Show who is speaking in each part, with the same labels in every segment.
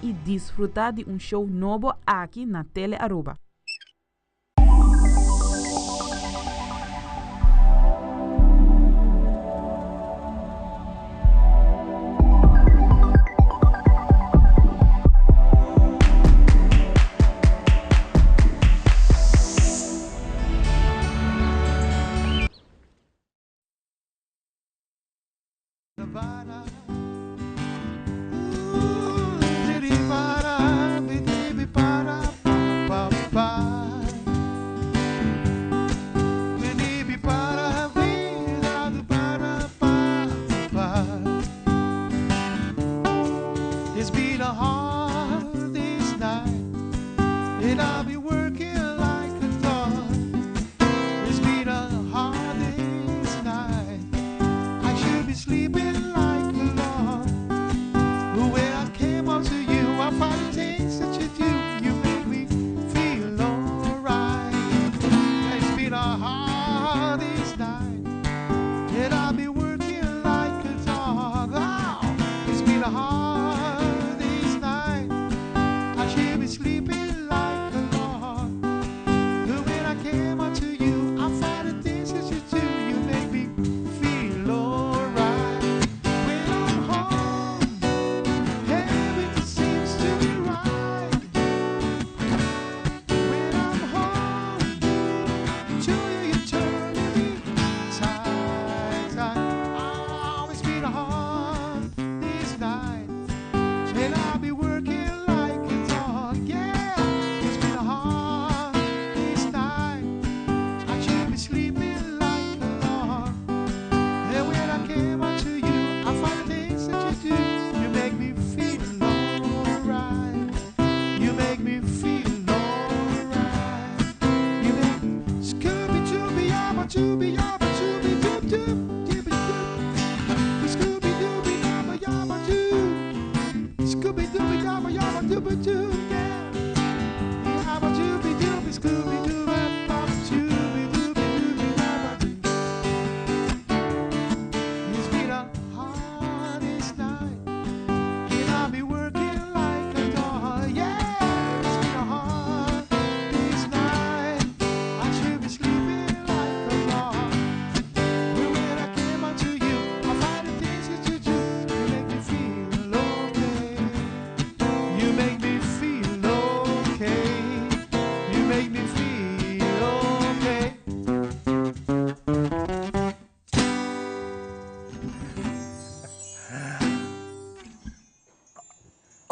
Speaker 1: y disfruta di un show nobo aki na Tele Aruba.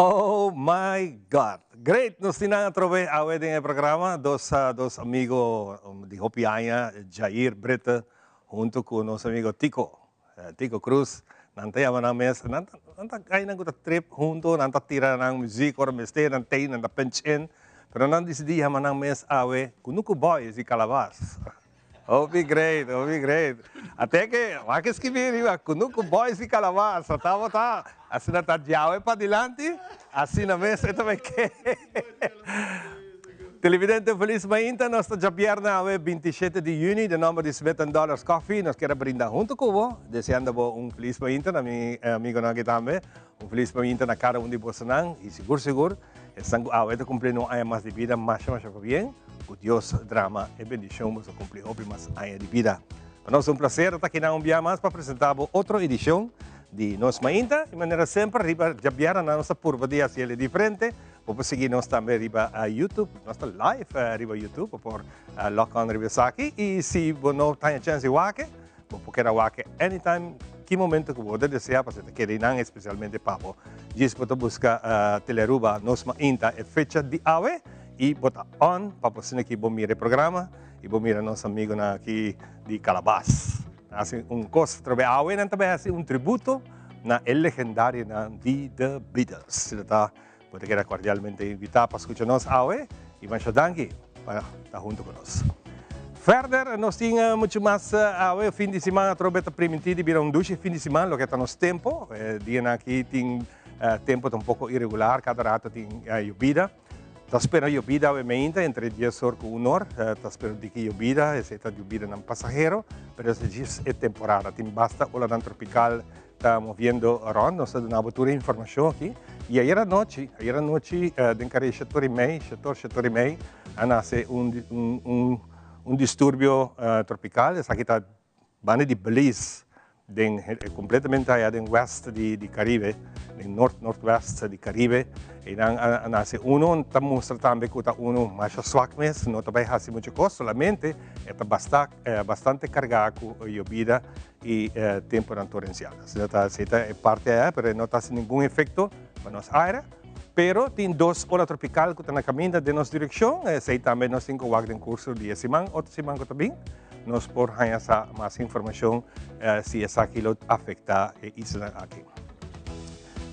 Speaker 2: Oh my God! Great! Nos tin nan atrobe awe den e programa, dos dos amigo di hopi aña, Jair Britten hunto cu nos amigo Tico, Tico Cruz. Nan ta yama nan mes, nan ta nan ta gainan cu ta trip hunto, nan ta tira nan muziek ora mester, nan tei, nan ta punch in, pero nan dicidi yama nan mes awe Kunuku Boys di Calabas. Hopi great, hopi great. Ate ke, wak e skibi riba, Kunuku Boys di Calabasa, tabata, asina ta djawe padilanti, asina mes e ta bay ke. Televidente felis mainta, nos ta djabièrnè awe 27 di yüni, den nòmber di Smith and Dollars Coffee, nos kier a brinda huntu ku bo, deseando bo un felis mainta na mi amigonan aki tambe, un felis mainta na kada un di bosonan, i sigur sigur, Esnan ku awe ta kumpli un aña mas di bida, masha masha pabien. Ku Dios drama e bendishon boso kumpli hopi mas aña di bida. Pa nos ta un plaser ta akinan un bia mas pa presenta bo otro edishon di Nos Mainta. I manera semper riba djabièrnènan nos ta purba di hasi el diferente. Bo por sigui nos tambe riba YouTube. Nos ta live riba YouTube. Bo por log on riba esaki. I si bo no ta haña chèns di wak e, Bo por keda wak anytime, ki momento ku bo ta desea, pasobra ta keda einan espesialmente pa bo. Djis bo ta buska Telearuba Nos Mainta e fecha di awe i bo ta on pa bo asina ki bo mira e programa i bo mira nos amigonan aki di Calabas. Nan hasi un kos atrobe awe, nan ta bai hasi un tributo na e legendarionan di The Beatles. Asina ta, bo ta keda kordialmente invitá pa skucha nos awe i masha danki pa ta huntu ku nos. Verder nos tin muchu mas awe fin di siman atrobe ta primintí di bira un dushi fin di siman loke ta nos tempo. E dianan aki tin tempo ta un poko iregular kada rato tin yobida. Ta spera yobida awe meinta entre dies or ku un or ta spera diki yobida esei ta yobidanan pasahero pero esei djis e temporada tin basta olanan tropikal. ta moviendo rond, nos ta duna bo tur e informacion aki. Y ayera nochi, ayera nochi den kare shetor y mei, shetor, shetor y mei, a nace un, un, un, un disturbio tropical. Esaki ta banda di Belize, den completamente aya den west di, di Caribe, den noord, noordwest di Caribe. Einan a, a nace uno, ta mustra tambe cu ta uno masha swak mes, no ta bay haci mucho cos, solamente e ta basta, bastante carga cu yobida y temponan torencial. Asina ta, esey ta e parti aya, pero e no ta haci ningun efecto pa nos area. Pero tin dos ola tropical cu ta na caminda den nos direccion, esey tambe nos tin cu wak den curso di e siman, otro siman cu ta bin, nos por haña sa mas informacion si esaki lo afecta e islanan aki.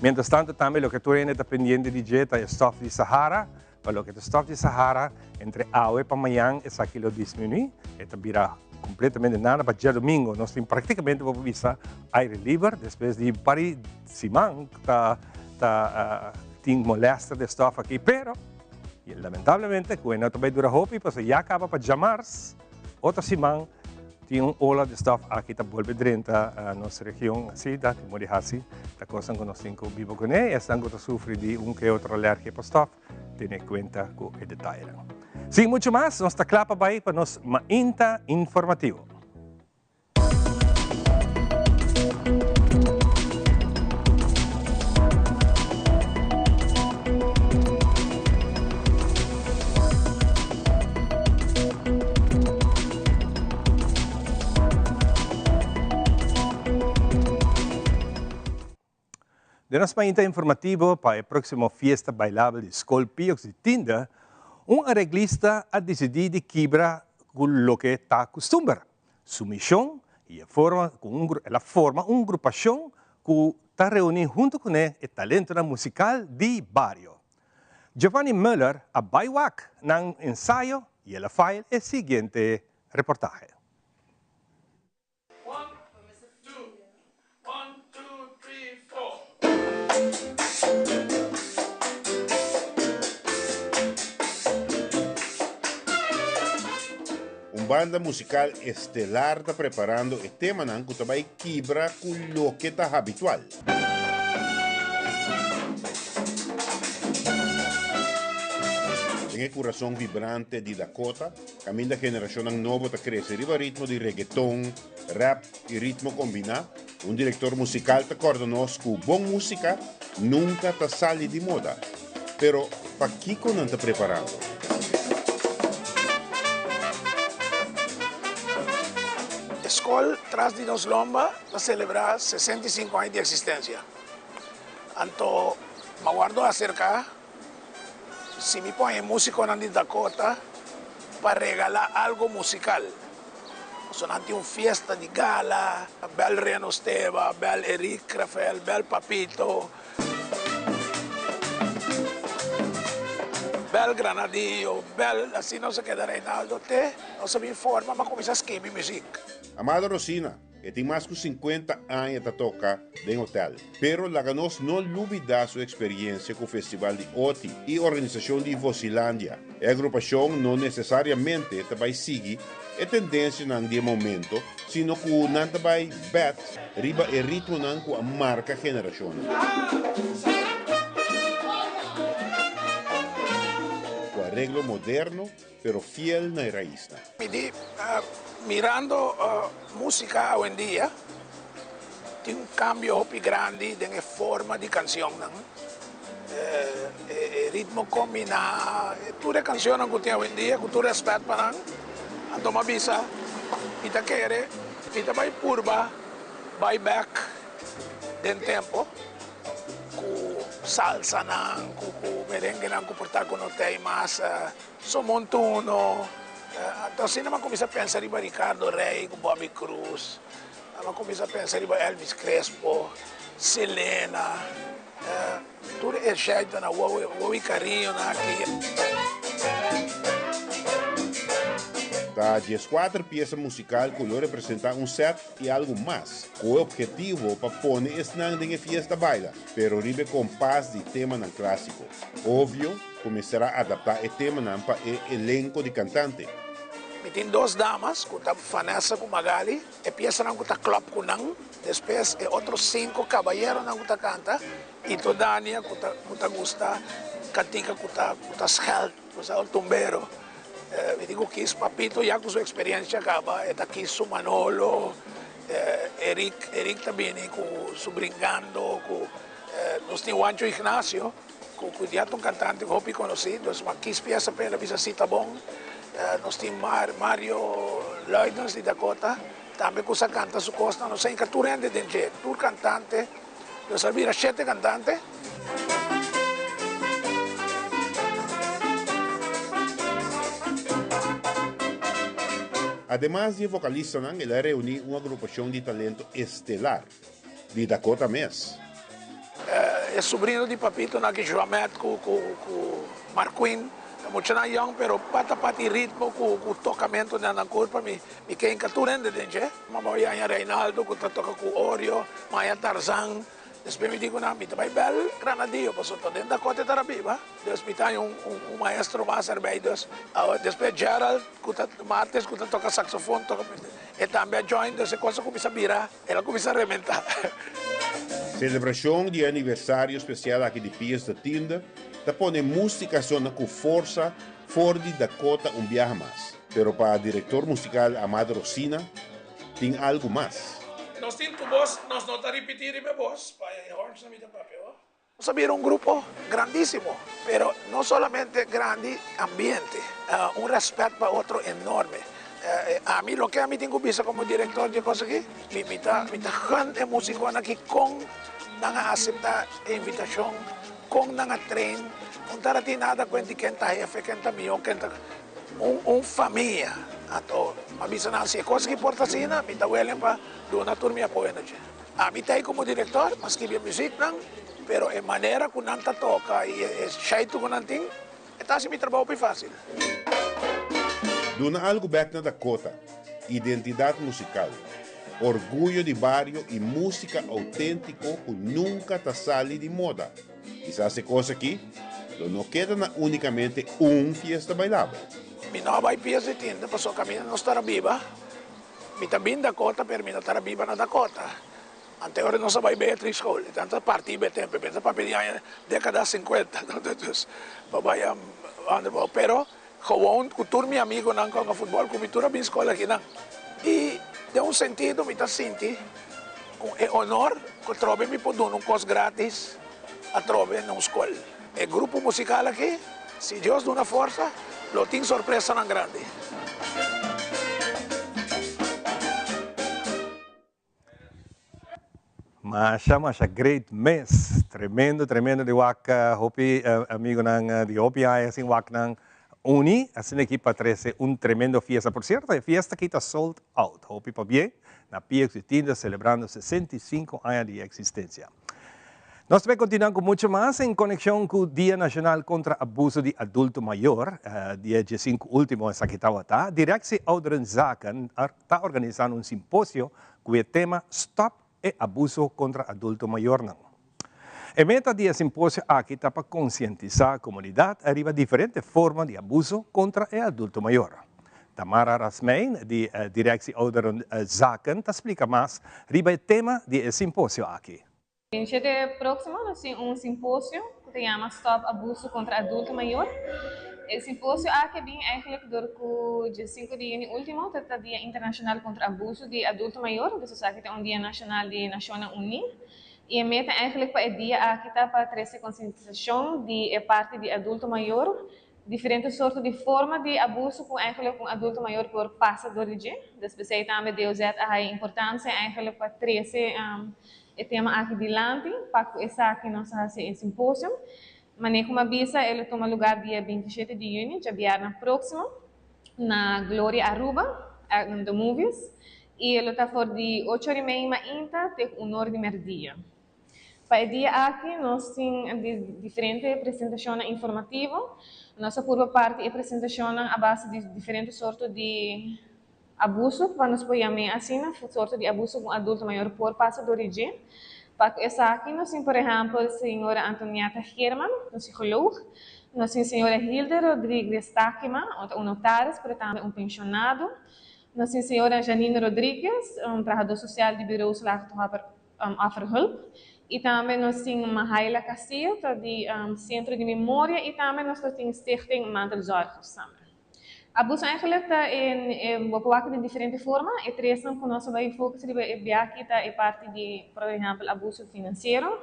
Speaker 2: Mientras tanto tambe loke tur hende ta pendiente di dje ta e stof di Sahara. Pa loke ta stof di Sahara, entre awe pa mañan esaki lo disminui, e ta bira completamente nada. Pa djadomingo nos tin practicamente bo por bisa aire liber despues di un par di siman ta ta tin molester di e stof aki. Pero lamentablemente cu e no ta bay dura hopi pasobra ya caba pa djamars otro siman tin un ola di stof aki ta bolbe drenta nos region. Asi ta tin modo di haci ta cosnan cu nos tin cu biba cune y esnan cu ta sufri di un ke otro alergia pa stof tene cuenta cu e detayenan. Sin mucho mas nos ta cla pa bay pa nos mainta informativo. Den nos mainta informativo pa e próximo fiesta bailabel di Skol Piox di Tinda, un areglista a disidí di kibra ku loke ta kustumber. Su mishon i e forma ku un el a forma un grupashon ku ta reuní huntu kuné e talentonan musikal di bario. Giovanni Muller a bai wak nan ensayo i el a file e siguiente reportahe.
Speaker 3: Un banda musical estelar ta preparando e temanan cu ta bay kibra cu loke ta habitual. Den e curason vibrante di Dakota, Kaminda generashonnan nobo ta krese riba ritmo di reggaeton, rap i ritmo kombiná, un direktor musikal ta kòrda nos ku bon músika nunka ta sali di moda. Pero, pa kiko nan ta preparando?
Speaker 4: E skol Tras di Nos Lomba ta selebrá 65 aña di eksistensia. Anto, m'a wòrdu aserká Si mi pon e musiconan di Dakota pa regala algo musical. Pasobra nan tin un fiesta di gala, bel Reno Steba, bel Eric Rafael, bel Papito, bel Granadillo, bel asina nos a keda Reinaldo te nos a bin forma pa cuminsa skibi music.
Speaker 3: Amado Rosina, E tin mas ku sinkuenta aña ta toka den hotel. Pero laga nos no lubidá su eksperiencia ku Festival di Oti i organisashon di Vosilandia. E agrupashon no nesesariamente ta bai sigui e tendensianan di e momento, sino ku nan ta bai bèt riba e ritmonan ku a marka generashonnan. Ku areglo moderno pero fiel na e raisnan.
Speaker 4: Mi di, mirando musica awendia, tin un cambio hopi grandi den e forma di cancionnan, e ritmo combina, tur e cancionnan cu tin awendia, cu tur respet pa nan, anto mi a bisa, mi ta kere, mi ta bay purba bay bek den tempo. Ku salsanan, ku ku merenguenan ku por ta ku no ta ei mas so montuno. Anto asina mi a kuminsá pensa riba Ricardo Rey ku Bobby Cruz. Mi a kuminsá pensa riba Elvis Crespo, Selena, tur e shèitonan, Wowi Cariñonan aki.
Speaker 3: Ta dieskuater piesa musikal ku lo representá un sèt i algu mas, ku e obhetivo pa pone esnan den e fiesta baila, pero riba e kompas di temanan klásiko. Obvio ku mester a adaptá e temanan pa e elenko di kantante.
Speaker 4: Mi tin dos damas ku ta Vanessa ku Magali, e piesanan ku ta klòp ku nan, despues e otro sinku kabayeronan ku ta kanta i to Dania ku ta ku ta gusta kantika ku ta ku ta skèld, ku sa un tumbero. Mi tin ku kis Papito ya ku su eksperensia kaba e ta kis su Manolo, Eric Eric ta bini ku su bringando ku nos tin Juancho Ignacio. Ku ku ya ta un kantante hopi konosí, dus ma kis piesa p'el a bisa si ta bon. Nos tin Mario Luidens di Dakota, tambe ku sa kanta su kosnan. Nos a hinka tur hende den dje, tur kantante. Nos a bira shete kantante.
Speaker 3: Ademas di e vokalistanan, el a reuní un agrupashon di talento estelar. Di Dakota mes.
Speaker 4: E sobrino di Papito nan ki Joamet ku ku Marquin ta muchanan yong pero pata pata e ritmo ku ku tokamento den nan kurpa mi mi ke hinka tur hende den dje. Mi bai haña Reinaldo ku ta toka ku Orio, mi haña Tarzan, despues mi di ku nan mi ta bai bel Granadillo pasobra ta den Dakota e tara biba, dus mi ta haña un un maestro mas erbei dus despues Gerald ku ta Martes ku ta toka saxofon toka e tambe a join dus e kos a kuminsá bira. El a kuminsá rementá.
Speaker 3: Selebrashon di e aniversario spesial aki di Pies de Tiende ta pone músika sona ku forsa for di Dakota un biaha mas. Pero pa direktor musikal Amado Rosina tin algu mas.
Speaker 4: Nos tin tu bos, nos no ta ripití riba e bos, pa e horns na mi ta papia, ho. Nos a bira un grupo grandísimo, pero no solamente grandi ambiente, un rèspèt pa otro enorme. Ami, loke ami tin ku bisa komo direktor di e kos aki, mi mi ta mi ta gùn e músikonan aki kon nan a aseptá e invitashon, kon nan a train, un ta tin nada kuent di ken ta hefe, ken ta mihó, ken ta un un famia. Anto mi a bisa nan si e kos aki por ta asina, mi ta welen pa duna tur mi apoyo na dje. Ami ta ei komo direktor, mi a skibi e musiknan, pero e manera ku nan ta toka i e sheitu ku nan tin, e ta hasi mi trabou hopi fásil.
Speaker 3: Duna algu bèk na Dakota, identidat musikal, orguyo di bario i músika outéntiko ku nunka ta sali di moda. Kisas e kos akí lo no keda na únikamente un fiesta bailabel.
Speaker 4: Mi no a bai pies di tinta pasobra kaminda nos ta biba. Mi ta bin Dakota pero mi no tara biba na Dakota. Anteora nos a bai Beatrix School y tanta parti be tempo mi ta papia di aña decada cincuenta dus pa bai underbouw pero gewoon cu tur mi amigonan cu a hunga futbol cu mi tur a bin school akinan y den un sentido mi ta sinti un e honor cu atrobe mi por duna un cos gratis atrobe na un school. E grupo musical aki, si Dios duna forsa, lo tin sorpresanan grandi.
Speaker 2: Masha masha great mes. Tremendo tremendo di wak hopi amigonan di hopi aña sin wak nan uni asina aki pa trece un tremendo fiesta. Por cierto e fiesta aki ta sold out. Hopi pabien na PX di Tinda celebrando 65 aña di existencia. Nos ta bay continua cu mucho mas en conexion cu Dia Nacional contra Abuso di Adulto Mayor, dia diesinku ultimo esaki tabata, Directie Ouderenzaken ta organisando un simposio cu e tema Stop e Abuso contra Adulto Mayornan. E meta di e simposio aki ta pa concientisa comunidad ariba diferente forma di abuso contra e adulto mayor. Tamara Rasmijn di Directie Ouderenzaken ta splica mas riba e tema di e simposio aki.
Speaker 5: Den shete próksimo nos tin un simposio ku ta yama Stòp Abuso kontra Adulto Mayor. E simposio aki a bin eigentlik dor ku dje sinku di yüni último ta ta Dia Internashonal kontra Abuso di Adulto Mayor, dus esaki ta un dia nashonal di Nashonnan Uní. I e meta eigentlik pa e dia aki ta pa trese konsientisashon di e parti di adulto mayor Diferente sorto di forma di abuso ku eigenlijk un adulto mayor por pasa dor di dje. Dus p'esei tambe DOZ a haya importansia eigenlijk pa trese e tema aki dilanti pa ku esaki nos a hasi e simposium. Manera ku mi a bisa e lo tuma lugar dia 27 di yüni, djabièrnè próksimo, na Gloria Aruba, The Movies, i e lo ta for di ocho ora i mei mainta te ku un ora di mèrdia. Pa e dia aki nos tin diferente presentashonnan informativo. Nos a purba parti e presentashonnan a base di diferente sorto di abuso, pa nos por yam'é asina, sorto di abuso ku un adulto mayor por pasa dor di dje. Pa ku esaki nos tin por ehèmpel señora Antonieta Geerman, un psikoloog, nos tin señora Hilde Rodriguez Takema, un ta un notaris pero tambe un penshonado, nos tin señora Janine Rodriguez, un trahadó sosial di Bureau Slachtoffer Offerhulp, i tambe nos tin Mahaila Castillo ta di Sentro di Memoria i tambe nos ta tin Stichting Mantelzorgers tambe. Abuso eigenlijk ta en bo por wak den diferente forma. E tresnan ku nos a bai focus riba e biaha ta e parti di por ehempel abuso finansiero.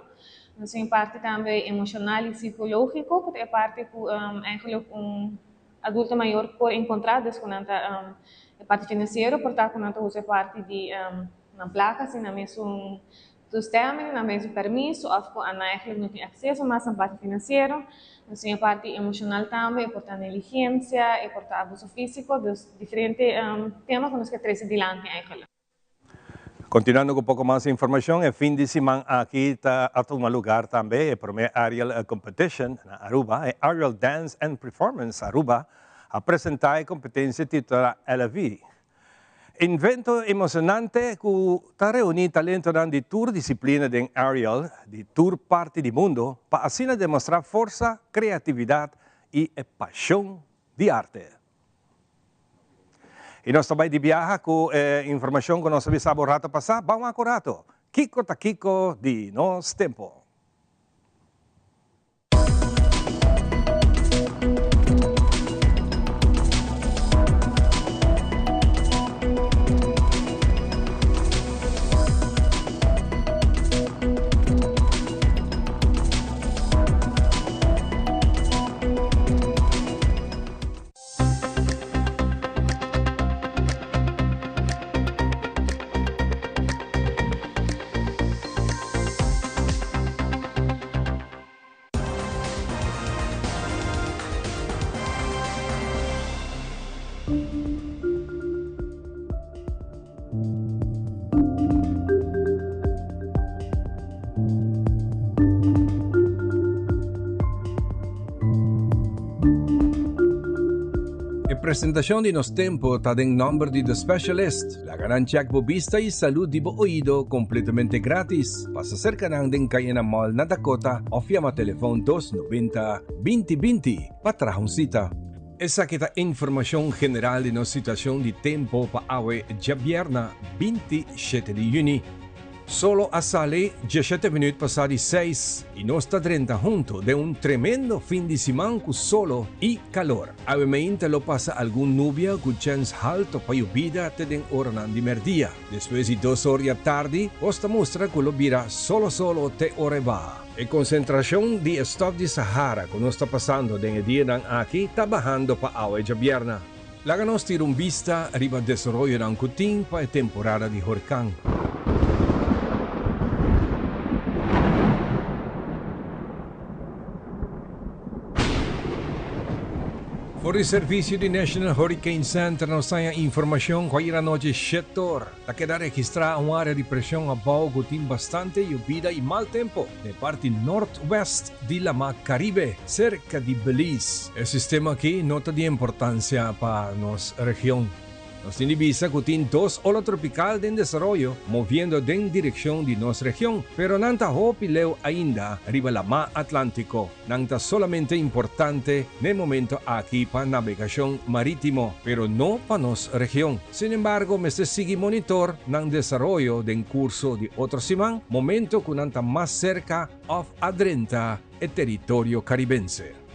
Speaker 5: Nos tin e parti tambe emoshonal i sikológiko ku ta e parti ku eigenlijk un adulto mayor por enkontrá des ku nan ta e parti finansiero por ta ku nan ta usa e parti di nan plaka sin nan mesun Toestemming, nan mester permiso of cu nan eigenlijk no tin acceso mas na parti financiero. Nos tin e parti emocional tambe, e por ta negligencia, e por ta abuso fisico, dus diferente tema cu nos ke trece dilanti eigenlijk.
Speaker 2: Continuando cu poco mas informacion, e fin di siman aki ta a tuma lugar tambe e prome Aerial Competition na Aruba. E Aerial Dance and Performance Aruba a presenta e competencia titula LV. Invento emocionante cu ta reuni talentonan di tur disciplina den aerial di tur parti di mundo pa asina demostra forsa, creatividad y e pasion di arte. Y nos ta bay di biaha cu e informacion cu nos a bisa bo rato pasa. Ban wak un rato. Kico ta kico di nos tempo? E presentacion di Nos Tempo ta den nomber di The Specialist. Laga nan check bo bista y salud di bo oido completamente gratis. Pasa cerca nan den Cayena Mall na Dakota of yama telefon 290 2020 pa traha un cita. Esaki ta informacion general di nos situacion di tempo pa awe djabierna 27 di juni. Solo a sali diesshete minuut pasá di seis i nos ta drenta hunto den un tremendo fin di siman ku solo i kalor. Awe meinta lo pasa algun nubia ku chèns halto pa yobida te den oranan di mèrdia. Despues di dos or di atardi kos ta mustra ku lo bira solo solo te ora e baha. E konsentrashon di e stòf di Sahara ku nos ta pasando den e dianan aki ta bahando pa awe djabièrna. Laga nos tira un bista riba desaroyonan ku tin pa e temporada di horkan. For di servisio di National Hurricane Center nos haña informashon ku ayera anochi shetor ta keda registrá un área di preshon abou ku tin bastante yobida i mal tempu na e parti nortwèst di Lamá Caribe, cerca di Belize. E sistema aki no ta di importancia pa nos region. Nos tin di bisa cu tin dos ola tropical den desaroyo moviendo den direccion di nos region, pero nan ta hopi leu ainda riba Lamá Atlantico. Nan ta solamente importante n'e momento aki pa nabegacion maritimo, pero no pa nos region. Sin embargo, mester sigui monitor nan desaroyo den curso di otro siman, momento cu nan ta mas cerca òf a drenta e teritorio karibense.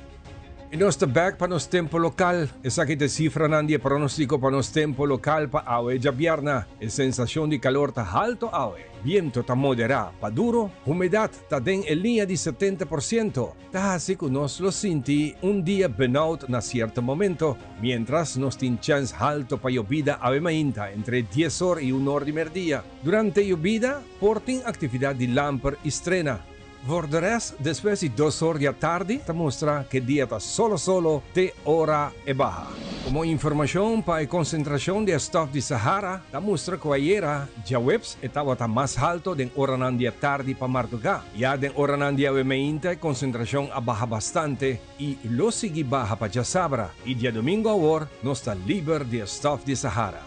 Speaker 2: I nos ta bèk pa nos tempu lokal. Esaki ta e sifranan di e pronóstiko pa nos tempu lokal pa awe djabièrna. E sensashon di kalor ta haltu awe, bientu ta moderá pa duru, humedat ta den e liña di 70%, ta hasi ku nos lo sinti un dia benout na sierto momento, miéntras nos tin chèns haltu pa yobida awe mainta entre dies or i un or di mèrdia. Durante yobida por tin aktividat di lamper i strena. Voor de rest, despues di dos or di atardi ta mustra ku e dia ta solo solo te ora e baha. Komo informashon pa e konsentrashon di e stòf di Sahara ta mustra ku ayera djaweps e tabata mas halto den oranan di atardi pa mardugá. Ya den oranan di awe meinta e konsentrashon a baha bastante i lo sigui baha pa djasabra i djadumingu awor nos ta liber di e stòf di Sahara.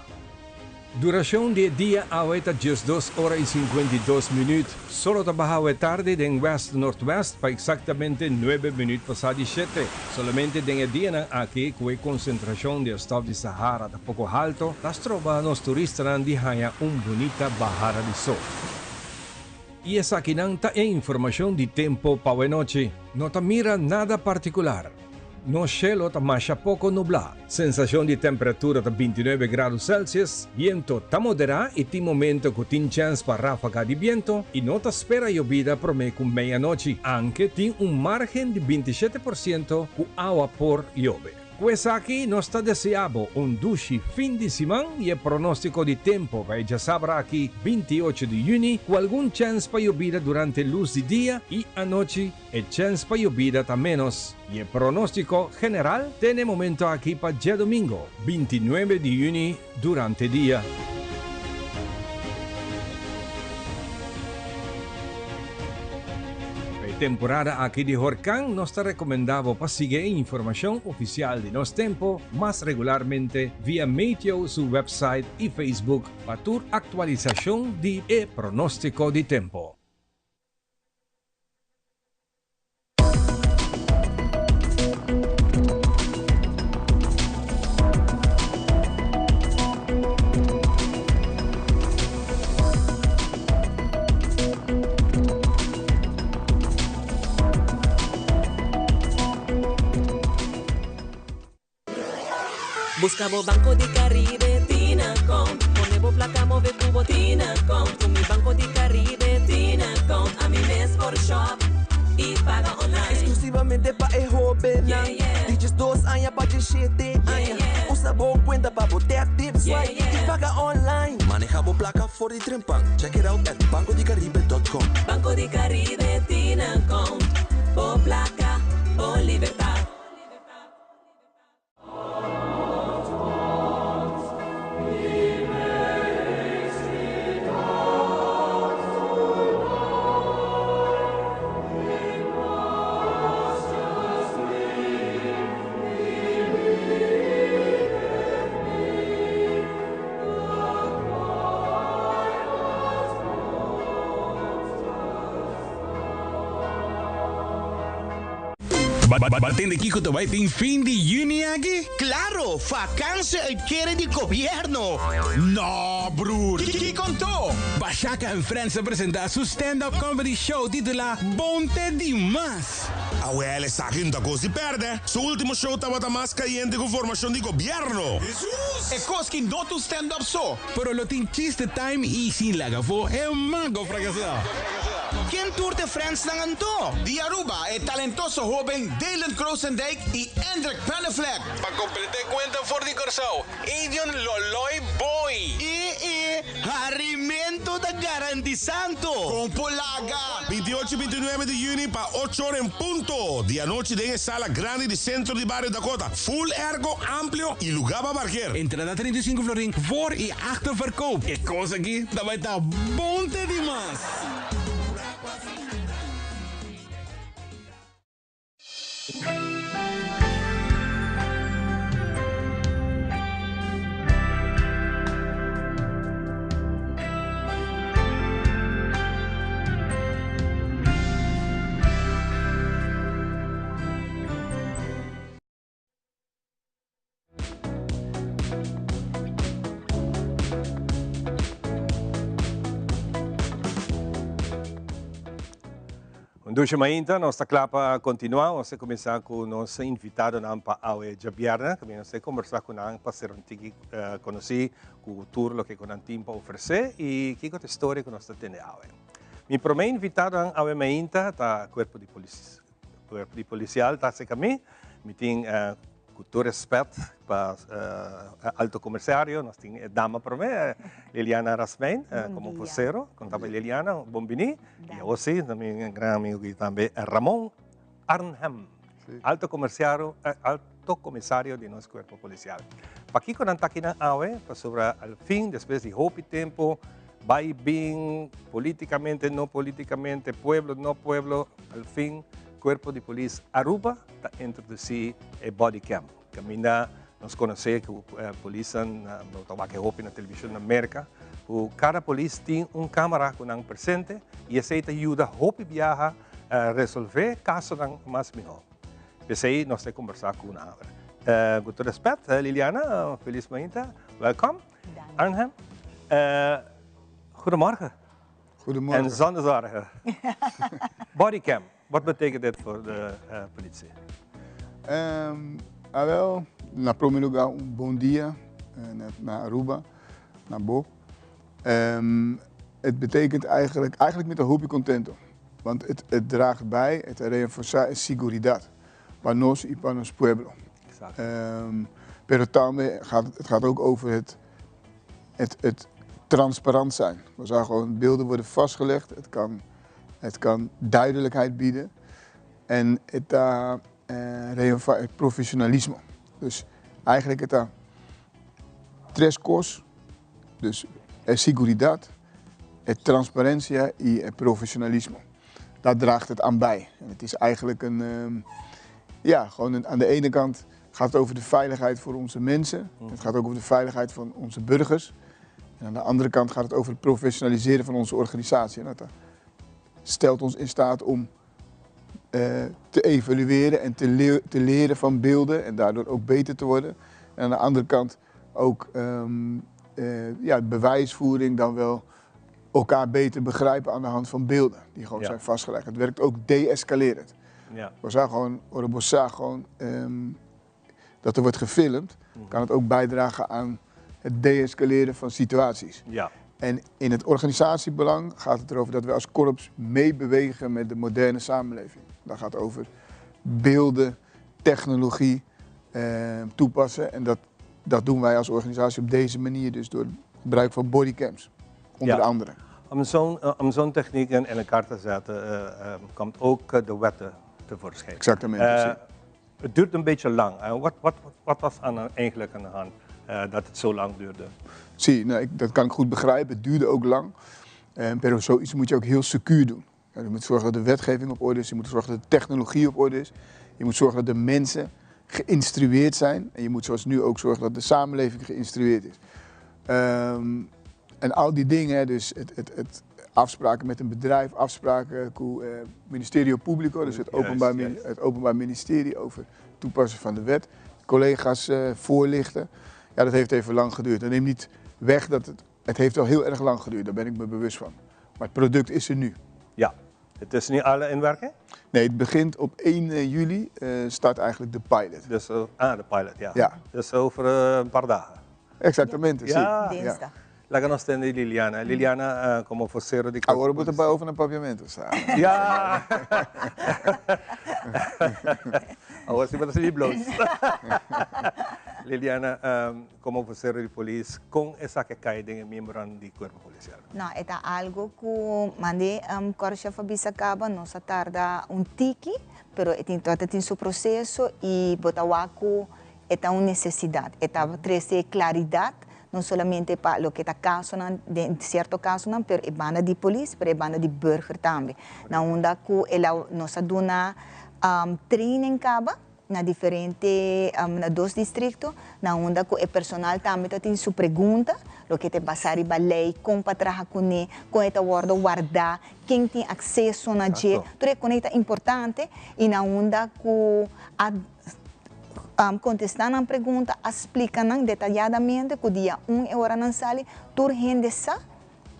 Speaker 2: Durashon di e dia awe ta 12 ora i 52 minüt. Solo ta baha awe tardi den west nortwest pa eksaktamente 9 minüt pasá di shete. Solamente den e dianan aki ku e konsentrashon di e stòf di Sahara ta poko halto, ta stroba nos turistanan di haña un bunita bahada di sol. I esakinan ta e informashon di tempo pa awe nochi. No ta mira nada partikular. Nos shelo ta masha poko nublá. Sensashon di temperatura ta 29 grado Celsius, biento ta moderá i tin momento ku tin chèns pa ráfaga di biento i no ta spera yobida promé ku meianochi, anke tin un márgen di 27% ku awa por yobe. Ku esaki nos ta deseá bo un dushi fin di siman i e pronóstiko di tempu pa e djasabra aki 28 di yüni ku algun chèns pa yobida durante lus di dia i anochi e chèns pa yobida ta ménos i e pronóstiko general te n'e momento aki pa djadumingo 29 di yüni durante dia. Pa e temporada aki di horkan nos ta rekomendá bo pa sigui e informashon ofisial di nos tempo mas regularmente via Meteo su website i Facebook pa tur aktualisashon di e pronóstiko di tempo.
Speaker 6: Busca bo Banco di Caribe tin account. Pone bo placa move cu bo tin account. Cu mi Banco di Caribe tin account. Ami mes por shop y paga online.
Speaker 7: Exclusivamente pa e hobennan. Di 12 aña pa 17 aña. Usa bo cuenta pa bo tap, tip, swipe y paga online. Maneha bo placa for di trempan. Check it out at bancodicaribe.com.
Speaker 6: Banco di Caribe tin account. Bo placa, bo libertad.
Speaker 8: Ba tende kiko ta bai tin fin di juni aki?
Speaker 9: Claro, vakantie uitkering di gobierno.
Speaker 8: No, broer. Kiko anto? Bashaka and Friends a presenta su stand-up comedy show titula Bon Te Dimas.
Speaker 3: Awel, esaki no ta kos di pèrdè. Su último show tabata mas kayente ku formashon di gobièrnu.
Speaker 9: E kos ki no ta un stand-up so.
Speaker 8: Pero lo tin chiste time y sin laga afó e mago fracasá.
Speaker 9: Ken tur t'e friendsnan anto?
Speaker 10: Di Aruba e talentoso hoben Dylan Krosendijk y Endrick Panneflek.
Speaker 11: Pa complet'e cuenta for di Corsou, Edion Loloy Boy.
Speaker 9: E e harimento ta garantisanto.
Speaker 10: Con por laga?
Speaker 3: 28 y 29 di juni pa ocho or en punto di anochi den e sala grandi di Centro di Bario Dakota. Full airco, amplio y lugar pa parkeer.
Speaker 8: Entrada 35 florin voor y achter verkoop. E cos aki ta bay ta bon te di mas!
Speaker 2: Un dushi mainta, nos ta kla pa kontinuá. Nos ta kuminsá ku nos invitadonan pa awe djabièrnè. Kaminda nos ta kombersá ku nan pa ser un tiki konosí ku tur loke ku nan tin pa ofresé i kiko ta e storia ku nos ta tende awe. Mi promé invitadonan awe mainta ta kuerpo di polis. Cuerpo di policial ta acerca mi. Mi tin cu tur respet pa alto comerciario, nos tin e dama prome, Liliana Rasmijn, como vocero. Con ta Liliana, bon bini. Y awor si, mi gran amigo aquí tambe, Ramon Arnhem, alto comerciario, alto comisario di nos cuerpo policial. Pakico nan ta aki nan awe? Pasobra al fin, despues di hopi tempo, Bai bin, politicamente, no politicamente, pueblo, no pueblo, al fin Cuerpo di Polis Aruba ta introduci e bodycam. Caminda Nos konosé ku polisnan, bo ta wak e hopi na televishon na Merka, ku kada polis tin un kamera ku nan presente i esei ta yuda hopi biaha resolvé kasonan mas mihó. P'esei nos ta kombersá ku nan awe. Ku tur rèspèt, Liliana, felis mainta, wèlkòm. Arnhem, goedemorgen.
Speaker 12: Goedemorgen.
Speaker 2: En zonder zorgen. Bodycam, wat betekent dit voor de politie?
Speaker 12: Um, awel, na primer lugar, un bon dia na Aruba, na Bo. Um, het betekent eigenlijk, eigenlijk met een hoopje contento. Want het draagt bij, het reforzar e seguridad pa nos y pa nos pueblo. Um, pero tambe gaat het gaat ook over het transparant zijn. We zagen gewoon beelden worden vastgelegd. Het kan duidelijkheid bieden. En het het professionalisme. Dus eigenlijk het tres cos, dus e seguridad, e transparencia y e profesionalismo. Daar draagt het aan bij. En het is eigenlijk een, ja, gewoon een, aan de ene kant gaat het over de veiligheid voor onze mensen. Het gaat ook over de veiligheid van onze burgers. En aan de andere kant gaat het over het professionaliseren van onze organisatie. En dat stelt ons in staat om te evalueren en te leren van beelden en daardoor ook beter te worden. En aan de andere kant ook ja, bewijsvoering dan wel elkaar beter begrijpen aan de hand van beelden die gewoon zijn vastgelegd. Het werkt ook deescalerend. We zagen gewoon, ora gewoon dat er wordt gefilmd, kan het ook bijdragen aan het deescaleren van situaties. En in het organisatiebelang gaat het erover dat we als korps meebewegen met de moderne samenleving. Dat gaat over beelden, technologie toepassen. En dat doen wij als organisatie op deze manier, dus door het gebruik van bodycams, onder andere.
Speaker 2: Om zo'n techniek in elkaar te zetten, komt ook de wetten tevoorschijn.
Speaker 12: Exactamente.
Speaker 2: Het duurt een beetje lang. Wat was eigenlijk aan de hand dat het zo lang duurde?
Speaker 12: Zie, nou, dat kan ik goed begrijpen. Het duurde ook lang. Maar zoiets moet je ook heel secuur doen. Ja, je moet zorgen dat de wetgeving op orde is. Je moet zorgen dat de technologie op orde is. Je moet zorgen dat de mensen geïnstrueerd zijn. En je moet zoals nu ook zorgen dat de samenleving geïnstrueerd is. En al die dingen, dus het afspraken met een bedrijf, afspraken met Ministerio Público, dus het Openbaar Ministerie over toepassen van de wet, collega's voorlichten. Ja, dat heeft even lang geduurd. Dat neemt niet weg dat het heeft wel heel erg lang geduurd, daar ben ik me bewust van. Maar het product is er nu.
Speaker 2: Ja, het is nu alle in werking?
Speaker 12: Nee, het begint op 1 juli, start eigenlijk de pilot.
Speaker 2: Dus, ah, de pilot, ja.
Speaker 12: Ja.
Speaker 2: Dus over een paar dagen.
Speaker 12: Exactamente,
Speaker 2: ja.
Speaker 12: Si.
Speaker 13: Dinsdag.
Speaker 2: Laga nos tende Liliana. Liliana, como vocero di
Speaker 12: Awor bo ta over na Papiamento, sabe?
Speaker 2: Ja! Awor si bo ta bloos. Liliana, como vocero di polis, con esaki a cay den miembro di cuerpo policial?
Speaker 13: No, ta algo cu manera Korchef a bisa caba, nos a tarda un tiki, pero tin su proceso y bo ta wak cu ta un necesidad, ta trece claridad, no solamente pa loke ta caso, den cierto caso, pero e banda di polis, pero e banda di burger tambe. Na unda cu el a nos a duna training caba na diferente na dos districto, na unda cu e personal tambe tin su pregunta, loke ta basa riba ley, con pa traha cune, con e ta wordo warda, ken tin acceso na dje, tur e ta importante y na unda cu a contesta nan pregunta, a splica nan detayadamente cu dia 1 e ora nan sali, tur hende sa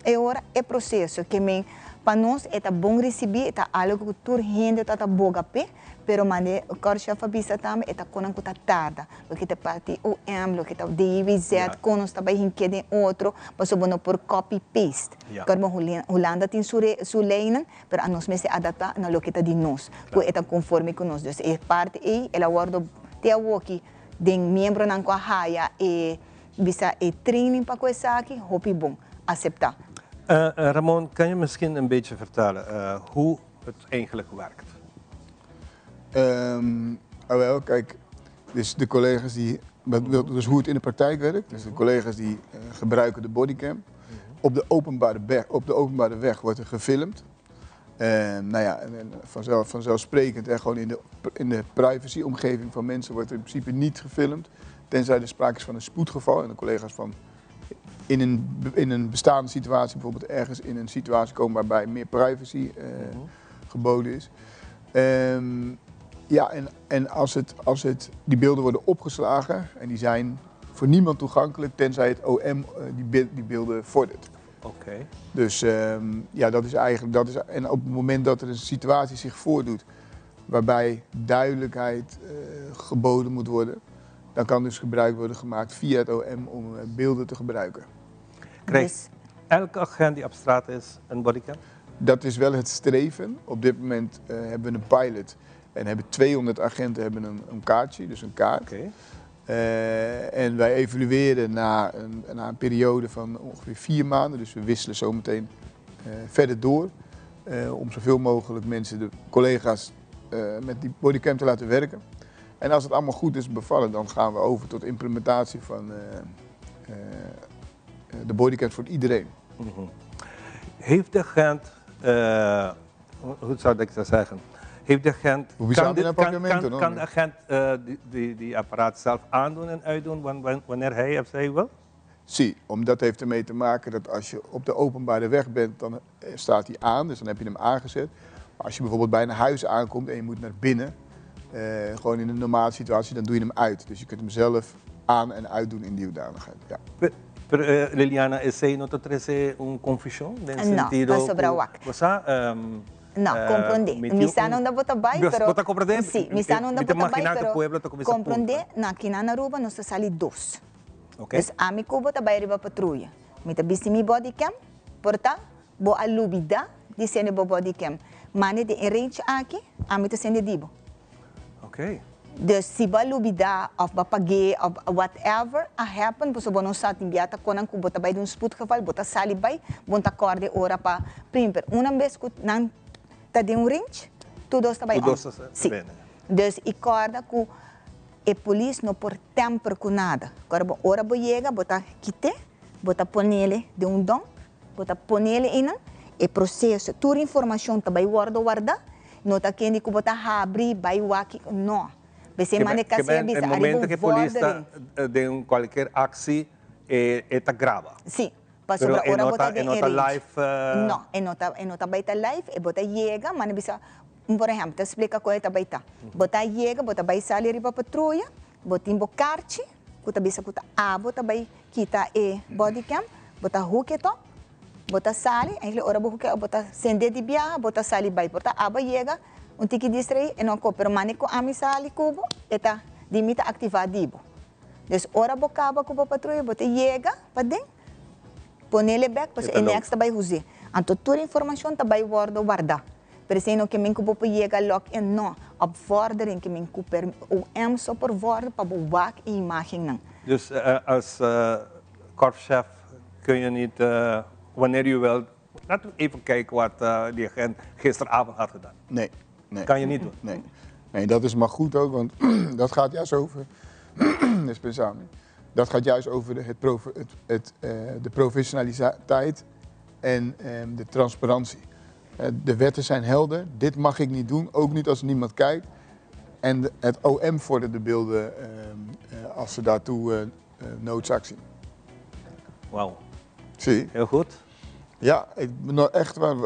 Speaker 13: e ora e proceso kiermen pa nos ta bon recibi, ta algo cu tur hende ta boga pe, pero manera Korchef a bisa tambe, ta con cu ta tarda, loke ta parti OM, loke ta DWZ, con nos tambe hink'e den otro, pasobra no por copy paste. Como Hulanda tin su leynan, pero anos mester adapta na loke ta di nos, cu ta conforme cu nos. Dus e parti ey, el a wordo te awoki den miembronan cu a haya e bisa e training pa cu esaki, hopi bon, acepta.
Speaker 2: Ramon, kan je misschien een beetje vertellen hoe het eigenlijk werkt?
Speaker 12: Ah, wel, kijk, dus de collega's die, dus hoe het in de praktijk werkt, dus de collega's die gebruiken de bodycam. Op de openbare weg wordt er gefilmd. Nou ja, en vanzelfsprekend, hè, gewoon in de privacyomgeving van mensen wordt er in principe niet gefilmd. Tenzij er sprake is van een spoedgeval. En de collega's van in een bestaande situatie, bijvoorbeeld ergens in een situatie komen waarbij meer privacy geboden is. Ja, en als die beelden worden opgeslagen en die zijn voor niemand toegankelijk, tenzij het OM die beelden vordert. Dus ja, dat is eigenlijk. En op het moment dat er een situatie zich voordoet waarbij duidelijkheid geboden moet worden, dan kan dus gebruik worden gemaakt via het OM om beelden te gebruiken.
Speaker 2: Krijgt elke agent die op straat is een bodycam?
Speaker 12: Dat is wel het streven. Op dit moment hebben we een pilot en hebben 200 agenten hebben een kaartje, dus een kaart. En wij evalueren na een periode van ongeveer 4 maanden. Dus we wisselen zo meteen verder door om zoveel mogelijk mensen, de collega's, met die bodycam te laten werken. En als het allemaal goed is bevallen, dan gaan we over tot implementatie van de bodycams voor iedereen.
Speaker 2: Heeft de agent, hoe zou ik dat zeggen? Heeft de agent,
Speaker 12: Hoe
Speaker 2: kan,
Speaker 12: dit,
Speaker 2: kan de agent die apparaat zelf aandoen en uitdoen wanneer hij of zij wil?
Speaker 12: Zie, omdat heeft ermee te maken dat als je op de openbare weg bent, dan staat hij aan, dus dan heb je hem aangezet. Maar als je bijvoorbeeld bij een huis aankomt en je moet naar binnen, gewoon in een normale situatie, dan doe je hem uit. Dus je kunt hem zelf aan en uitdoen in die hoedanigheid. Ja.
Speaker 2: Pero, Liliana, esey no ta trece un confusion?
Speaker 13: Den no, pasobra wak.
Speaker 2: Bo
Speaker 13: No, comprende. Mi sa unda bo ta bay, pero
Speaker 2: Bo ta comprende?
Speaker 13: Si, mi sa unda
Speaker 2: Mi ta
Speaker 13: bo ta bay,
Speaker 2: imagina
Speaker 13: pero
Speaker 2: pueblo ta cuminsa
Speaker 13: comprende, na aki na Aruba nos ta sali dos.
Speaker 2: Ok.
Speaker 13: Dus ami cu bo ta bay riba patruya. Mi ta bisti mi bodycam, por ta, bo a lubida di sende bo bodycam. Mane den e range aki, ami ta sende di bo. Dus si bo a lubida of bo a pag'e of whatever a happen, bo bo no sa tin biaha ta conan cu bo ta bay den un spoedgeval, bo ta sali bay, bo ta core ora pa primper. Un bes cu nan ta den un range, tur dos ta bay
Speaker 2: Tur
Speaker 13: on.
Speaker 2: dos ta
Speaker 13: Si.
Speaker 2: bene.
Speaker 13: Dus e corda cu e polis no por tamper cu nada. Ora bo ora bo yega, bo ta kit'e, bo ta ponele den un don, bo ta ponele ina, e proceso, tur informacion ta bay wordo warda, no ta kende cu bo ta habri, bay wak, no. Bese mane
Speaker 2: Que
Speaker 13: kasi
Speaker 2: ben,
Speaker 13: bisa
Speaker 2: e momento cu polis ta den cualkier actie, e ta graba.
Speaker 13: Si.
Speaker 2: Pero
Speaker 13: Pasobra
Speaker 2: e
Speaker 13: ora
Speaker 2: no
Speaker 13: bo ta
Speaker 2: e no ta
Speaker 13: den
Speaker 2: live,
Speaker 13: No, e no ta bay ta live, e bo ta yega, mane bisa, por ehempel, ta explica con ta bay ta. Bo ta yega, bo ta bay sali riba patruya, bo tin bo kaartje, cu ta bisa cu ta abo ta bay kita e bodycam, bo ta hook it up, bo ta sali, eigenlijk ora bo hook it up, bo ta sende di biaha, bo ta sali bay, por ta abo yega, un tiki distrai, e no ko, pero mane cu ami sali cu bo, e ta, di mi ta activa di bo. Dus ora bo caba cu bo patruya, bo ta yega, paden, ponele back,
Speaker 2: E
Speaker 13: paso
Speaker 2: ta
Speaker 13: e next ta bay use. Anto tur informacion ta bay wordo warda. Pero esey no kiermen cu bo yega log in, no. Op vordering kiermen cu per OM so por vorderen pa bo wak e imagen nan.
Speaker 2: Dus als korpschef kun je niet, wanneer u wilt, laten we even kijken wat die agent gisteravond had gedaan.
Speaker 12: Nee.
Speaker 2: Kan je niet doen?
Speaker 12: Nee. Nee, dat is maar goed ook, want dat gaat juist over. Dispensami. Dat gaat juist over de, het, profe- het, het, de professionaliteit en de transparantie. De wetten zijn helder, dit mag ik niet doen, ook niet als niemand kijkt. En het OM vordert de beelden als ze daartoe noodzaak zien.
Speaker 2: Wauw.
Speaker 12: Zie.
Speaker 2: Heel goed.
Speaker 12: Ja, ik ben nou echt waar,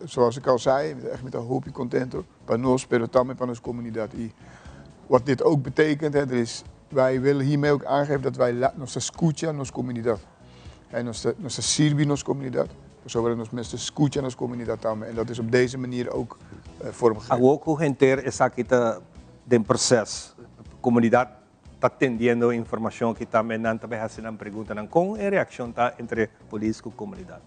Speaker 12: zoals ik al zei, echt met een hoopje contento. Pa nos, pero tambe pa nos comunidad. Y wat dit ook betekent, hè, wij willen hiermee ook aangeven dat wij nos escucha nos comunidad. En nos sirve nos comunidad. Zo willen nos mensen escucha nos comunidad tambe. En dat is op deze manier ook vormgegeven.
Speaker 2: Awor cu henter esaki ta den proceso. Comunidad ta tendiendo informacion cu tambe nan tambe haciendo pregunta nan con e reaccion ta entre polis cu comunidad?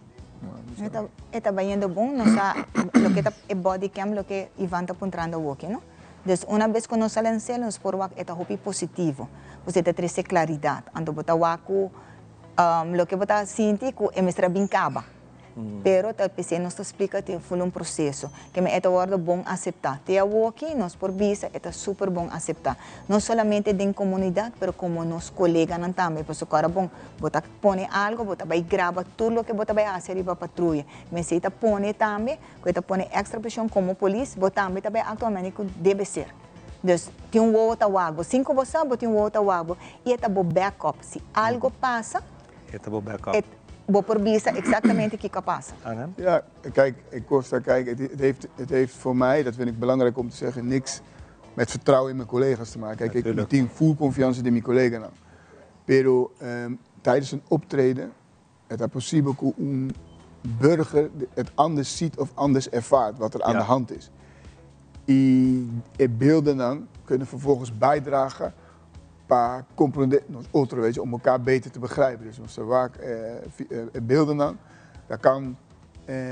Speaker 13: E ta bayendo bon, nos a, loke ta e bodycam, loke Ivan ta puntrando aki, no? Dus un bes cu nos a lansa, nos por wak e ta hopi positivo. Bo ta trece claridad. Anto bo ta wak cu loke bo ta sinti cu e mester a bin caba. Pero ta p'esei nos ta splika tin ful un proseso. Ke men e ta wòrdu bon aseptá. Te awoki nos por bisa e ta super bon aseptá. No solamente den komunidat pero komo nos koleganan tambe. Pasobra ora bon bo ta pone algu bo ta bai graba tur loke bo ta bai hasi riba patruya. Mester ta pone tambe ku e ta pone èkstra preshon komo polis bo tambe ta bai aktua manera ku debe ser. Dus tin un wowo ta wak bo. Sin ku bo sa bo tin un wowo ta wak bo i e ta bo backup. Si algu pasa.
Speaker 2: E ta bo backup.
Speaker 13: Bo por bisa exactamente kiko a pasa.
Speaker 12: Ja, kijk, Costa, kijk, het, het, heeft, het heeft voor mij, dat vind ik belangrijk om te zeggen, niks met vertrouwen in mijn collega's te maken. Kijk, ik heb full confianza in mijn collega nou. Pero tijdens een optreden, het is posibel dat een burger het anders ziet of anders ervaart wat er aan de hand is. Y beelden dan kunnen vervolgens bijdragen pa comprende nos otro, weet je, om elkaar beter te begrijpen. Dus nos ta wak beelden dan, dat kan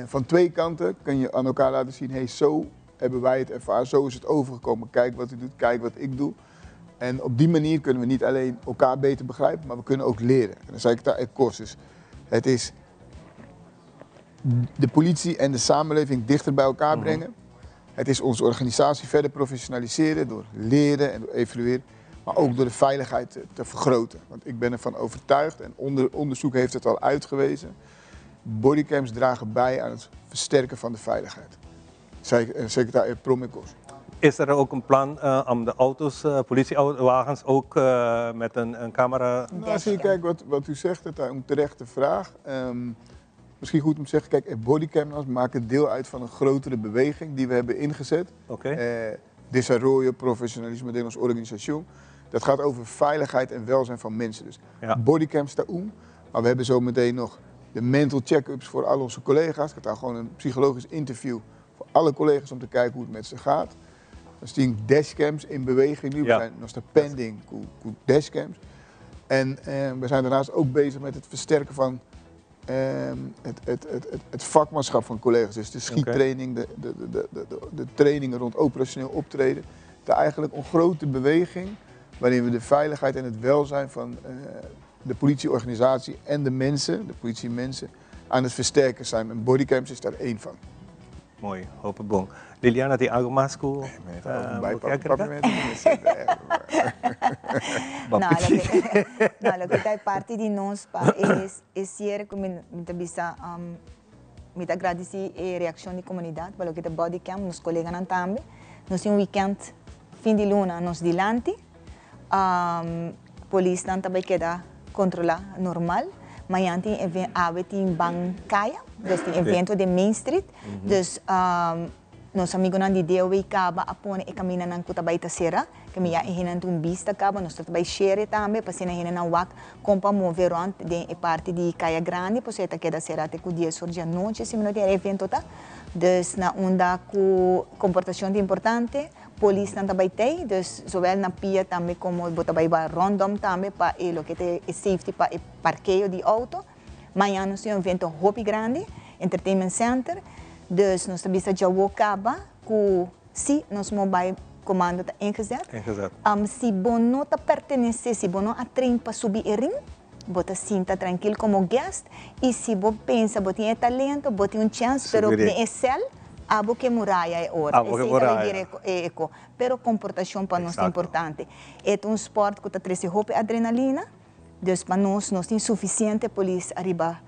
Speaker 12: van twee kanten kun je aan elkaar laten zien, hey, zo hebben wij het ervaren, zo is het overgekomen. Kijk wat u doet, kijk wat ik doe. En op die manier kunnen we niet alleen elkaar beter begrijpen, maar we kunnen ook leren. En dan zei ik daar echt kort. Dus het is de politie en de samenleving dichter bij elkaar brengen. Het is onze organisatie verder professionaliseren door leren en door evalueren. Maar ook door de veiligheid te vergroten. Want ik ben ervan overtuigd, en onderzoek heeft het al uitgewezen. Bodycams dragen bij aan het versterken van de veiligheid. Secretaris Promikos.
Speaker 2: Is er ook een plan om de auto's, politiewagens ook met een camera?
Speaker 12: Nou, als je kijkt wat u zegt, het is een terechte vraag. Misschien goed om te zeggen, kijk, bodycamera's maken deel uit van een grotere beweging die we hebben ingezet. Desarrollo, professionalisme de onze organisatie. Dat gaat over veiligheid en welzijn van mensen. Dus bodycams staan om, maar we hebben zo meteen nog de mental check-ups voor al onze collega's. Ik had daar gewoon een psychologisch interview voor alle collega's om te kijken hoe het met ze gaat. Dan zien dashcams in beweging nu. We zijn nog steeds pending dashcams. En we zijn daarnaast ook bezig met het versterken van het vakmanschap van collega's. Dus de schiettraining, de trainingen rond operationeel optreden. Het is eigenlijk een grote beweging waarin we de veiligheid en het welzijn van de politieorganisatie en de mensen, de politiemensen, aan het versterken zijn. En bodycams is daar één van.
Speaker 2: Mooi, hopi bon. Liliana, tin algo mas cu
Speaker 13: No, no, loke ta parti di nos pa e cierre cu mi ta bisa, mi ta agradeci e reaccion di comunidad pa loke ta bodycam, nos coleganan tambe. Nos tin un weekend fin di luna nos dilanti. Polisnan ta bay keda controla normal. Mañan tin awe tin ban caya, dus tin evento den Main Street. Dus nos amigonan di DOW caba a pone e caminanan cu ta bay ta cera. Ke mi ya e hendenan tin un bista caba, nos ta bay share tambe pa asina hendenan wak con pa move rond den e parti di Caya Grandi, pasobra e ta keda cera te cu dies or di anochi si mi no tin e evento ta. Dus na unda cu comportacion ta importante. Polisnan ta bai tei, dus zowel na pia tambe como bo ta bai ba rondom tambe pa e loke ta e safety pa e parkeo di auto. Mañan nos tin un evento hopi grandi, Entertainment Center, dus nos ta bisa djawo caba cu si nos mobile comando ta ingezet.
Speaker 2: Ingezet.
Speaker 13: Si bo no ta pertenece, si bo no a train pa subi e ring, bo ta sinta trankil como guest y si bo pensa bo tin e talento, bo tin un chance, pero den e cel abo ke muraya e ora.
Speaker 2: Abo ke
Speaker 13: Esey ta
Speaker 2: muraya.
Speaker 13: bira e eco. Pero comportacion pa nos ta importante. E ta un sport cu ta trece hopi adrenalina, dus pa nos, nos tin suficiente polis ariba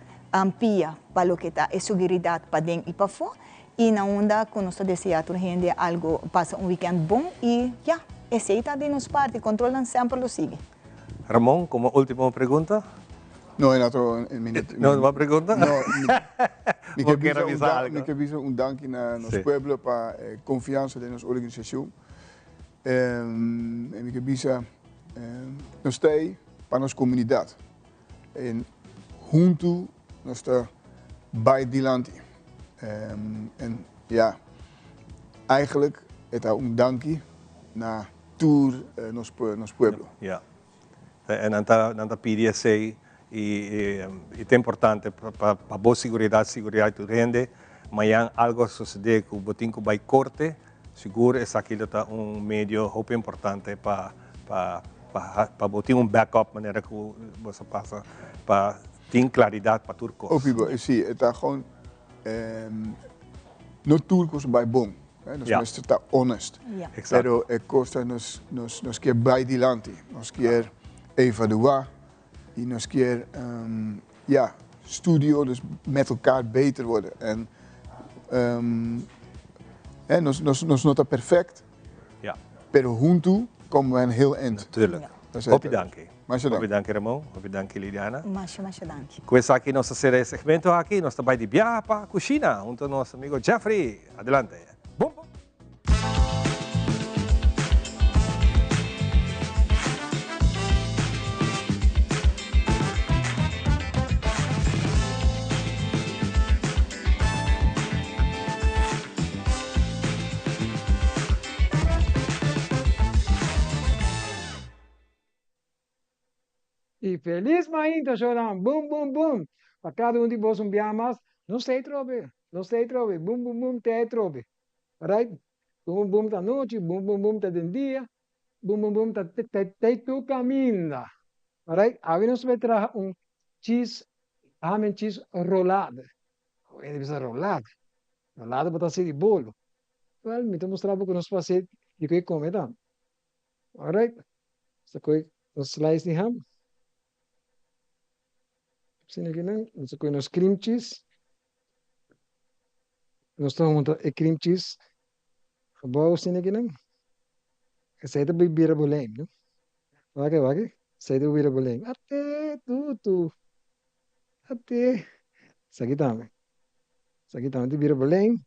Speaker 13: pia pa loke ta e seguridad paden y pafo. Y na unda cu nos ta desea tur hende algo pasa un weekend bon y ya, esey ta di nos parti, controlnan semper lo sigui.
Speaker 2: Ramon, como ultimo pregunta.
Speaker 12: No, en otro een minuut.
Speaker 2: No, no pregunta?
Speaker 12: No, mi ke bisa un danki, mi ke bisa un danki na nos pueblo pa e confiansa den nos organisacion. En mi ke bisa nos ta ey pa nos comunidad. En huntu nos ta bay dilanti. En ja, eigenlijk e ta un danki na tur nos nos pueblo.
Speaker 2: Ja. En nan ta nan ta pidi esey y y ta importante pa pa bo siguridad, siguridad di tur hende. Mañan algo a sucede cu bo tin cu bay corte, sigur esaki lo ta un medio hopi importante pa pa pa pa bo tin un backup manera cu bo sa pasa pa tin claridad pa tur cos.
Speaker 12: Hopi bo, si, e ta gewoon. No tur cos bay bon, nos mester ta honest. Pero e cos ta nos nos kier bay dilanti, nos kier evalua y nos kier ya studio dus met elkaar beter worden. En nos nos no ta perfect, pero hunto komen we een heel eind.
Speaker 2: Natuurlijk. Hopi danki.
Speaker 12: Masha
Speaker 2: danki. Hopi danki Ramon, hopi danki Liliana.
Speaker 13: Masha masha danki.
Speaker 2: Ku esaki nos ta sera e segmento aki, nos ta bai di biaha pa kushina hunto nos amigo Jeffrey. Adelante. Bon bon.
Speaker 14: Y feliz mainta shownan bum bum bum pa cada un di bos un bia mas nos ta trobe nos ta trobe bum bum bum te trobe alright bum bum bum ta anochi bum bum bum ta den dia bum bum bum ta te tu caminda alright awe nos ta traha un cheese ham and cheese rolade bo hende bisa rolade rolade bo ta haci di bolo wel mi ta mustra bo cu nos por haci di cu e come tambe. Alright. Nos ta koe nos slice di ham. Asina aki nan. Nos ta koe nos cream cheese. Nos ta hunta e cream cheese abou asina aki nan. Esei ta bira bo lijm, no? Wak, wak. Esei ta bira bo lijm. Ate tutu. Ate. Esaki tambe. Esaki tambe ta bira bo lijm.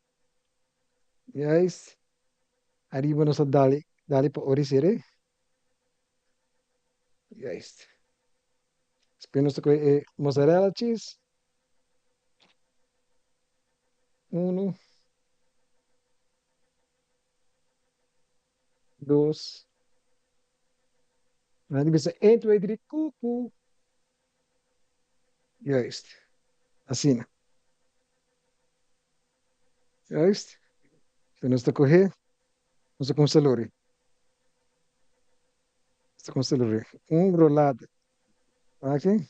Speaker 14: Juist. Ariba nos ta dal dal pa ora sere. Juist. Despues nos ta kohe e mozzarella cheese. Uno. Dos. Nan di bisa een, twee, drie, kuku. Juist. Asina. Juist. So nos ta kohe, nos ta kumsa lori. Nos ta kumsa lori. Un rolada. Aki.